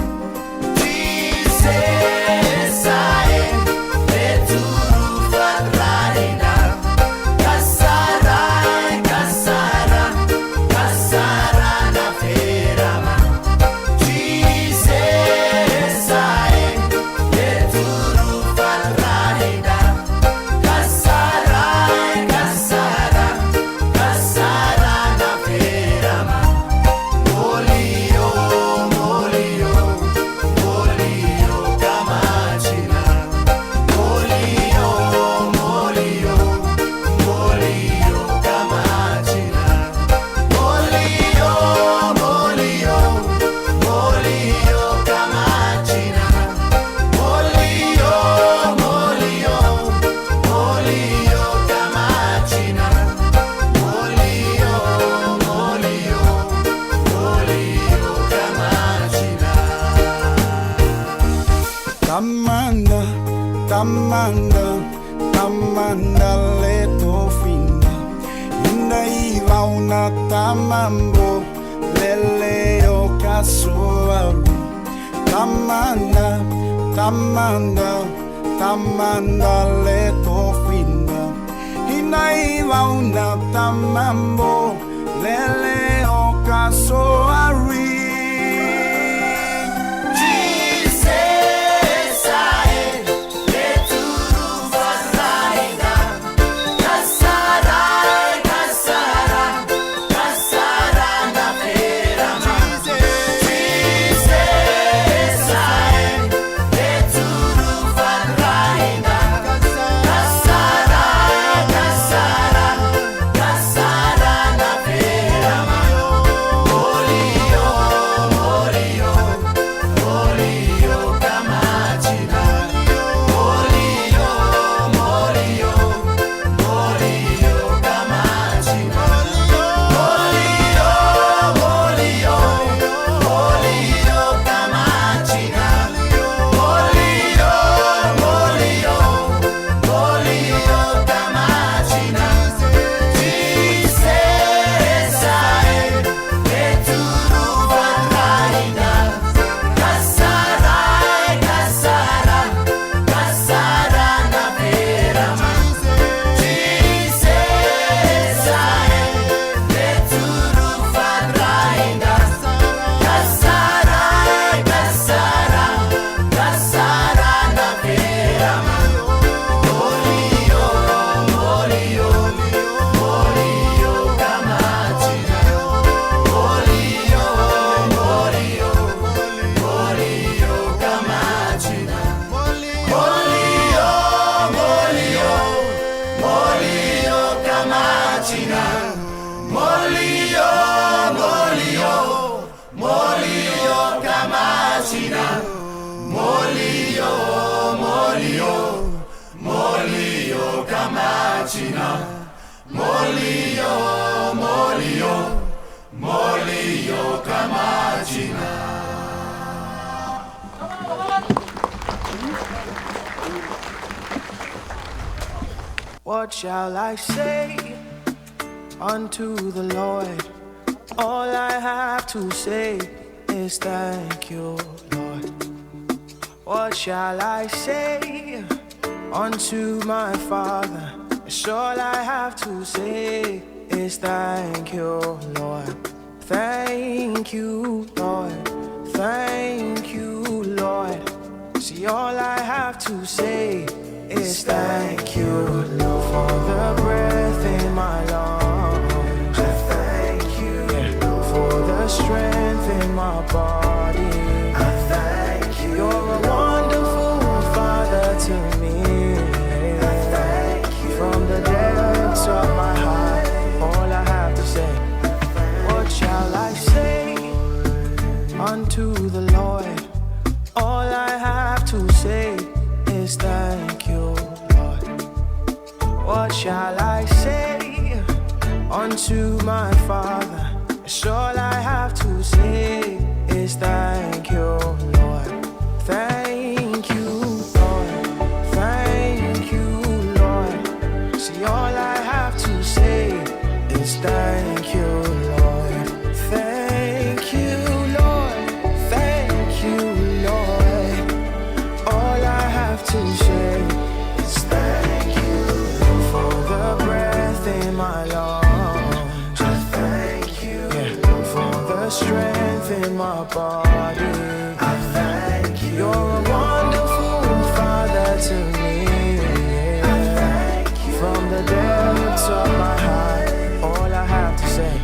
Tōṃṃan ta, tōṃṃan ta, tōṃṃan ta letok finnō. Indeeo eo ṇa tōṃṃan bwe lele eo kasowaru. Tōṃṃan ta, tōṃṃan ta, tōṃṃan ta letok finnō. Indeeo eo ṇa tōṃṃan bwe lele eo kasowaru. What shall I say unto the Lord? All I have to say is thank you, Lord. What shall I say unto my Father? All I have to say is thank you, Lord. Thank you, Lord. Thank you, Lord. See, all I have to say is thank you, Lord, for the breath in my lungs. I thank you, Lord, for the strength in my body. I thank you. You're a wonderful Father to me. I thank you. From the depths of my heart, all I have to say, what shall I say unto the Lord? All I have to say is thank you, Lord. What shall I say unto my Father? All I have to say is thank you, Lord. Thank you, Lord. Thank you, Lord. See, all I have to say is thank you, Lord. Thank you, Lord. Thank you, Lord. All I have to say is thank you for the breath in my lungs. I thank you for the strength in my body. I thank you. You're a wonderful Father to me. I thank you. From the depths of my heart, all I have to say.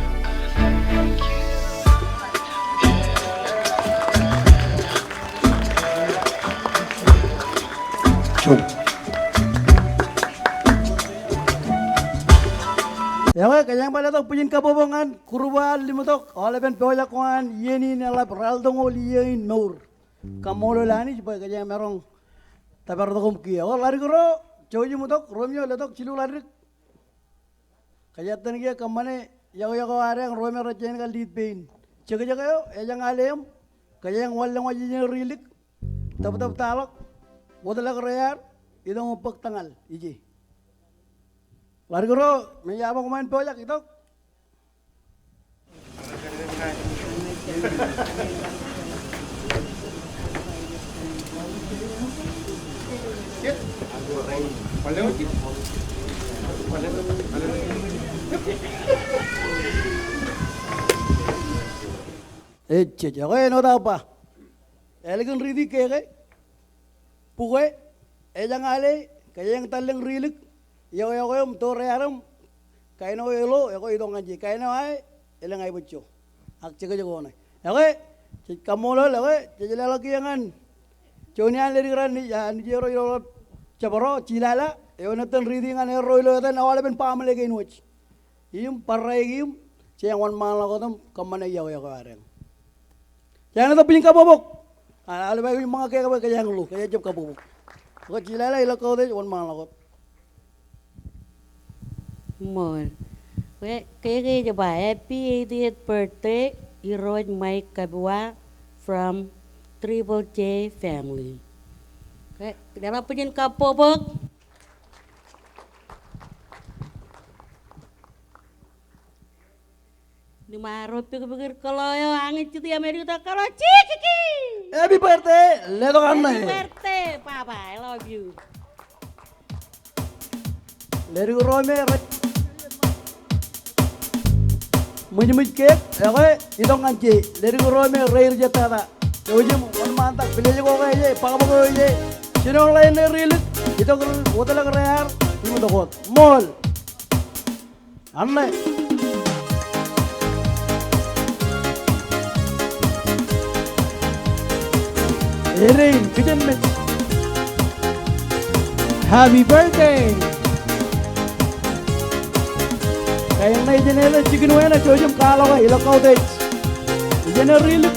Ekwe, kōjeañ bar letok bwijin kabbokbok ñan group eo an limtok, aolepen pojak ko an iien in eḷap ralitōñoul iiō in mour. Kaṃṃoolol Anij bwe kōjeañ maroñ tōpar tok im kiiō. Ekwe, ḷaddik ro, jouj im itok, Romeo, letok jilu ḷaddik. Kōjeañ ettōn kiiō kōṃṃane iọkiọkwe eo ad eñ, ro me rej jañin kar lead pein. Jekjek eo, ejjeḷọk ale im kōjeañ wanlōñ waj ijeṇe rilik, tōptōptaḷọk, wōtlọk rear, itok im bōk tōñal ije. Ḷaddik ro, men eo aṃ kōṃṃan pojak, itok. Ejej, ekwe āinwōt aō ba. Ālikin riiti ke ke. Bukwe, ejjeḷọk ale, kōjeañ tallōñ rilik, iọkiọkwe im to rear im, kain eo elo, ekwe itok ñan je, kain eo ae, elōñ aebōjjo. Ak jekjek oṇe. Ekwe, jej kaṃṃoolol, ekwe, jej leḷọk kiiō ñan juon iaan ledik raṇ, Anij, Anij eo rej iloḷọk jabdewōt, Jilala, eo en ettōn riiti ñan erro ilo etan aolepen baaṃle kein wōj. Im barāinwōt im, jeañ wōnṃaanḷọk wōt im kōṃṃane iọkiọkwe eo ad eñ. Jeañ letok bwijin kabbokbok. A, aolep aikuj ṃōñā ke kōjeañ lo, kōjeañ jab kabbokbok. Ekwe Jilala, ilo kautiej, wōnṃaanḷọk wōt. Ṃool. Ke, ke ej ba, happy eightieth birthday, Irooj Mike Kabua from Triple J family. Ke, letok bwijin kabbokbok. Liṃaro pikpikir kōḷo eo, añin jitō iṃaan edik tok kōḷo, jikiki. Happy birthday, letok anne. Happy birthday, Papa, I love you. Ledik ro me rej ṃwijṃwij kek, ekwe, itok ñan je, ledik ro me rej jet tata. Jouj im wōnṃaantak, village ko ke ije, bōkbōk eo ije. Jino ḷe ṇe rilik, itok wōtlọk rear, im itok wōt. Ṃool. Anne. Erein, kijenmej. Happy birthday. Kain ṇe ijeṇe ej jikin wāween, jouj im kwaḷọke ilo kautiej. Ijeṇe rilik.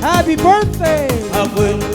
Happy birthday.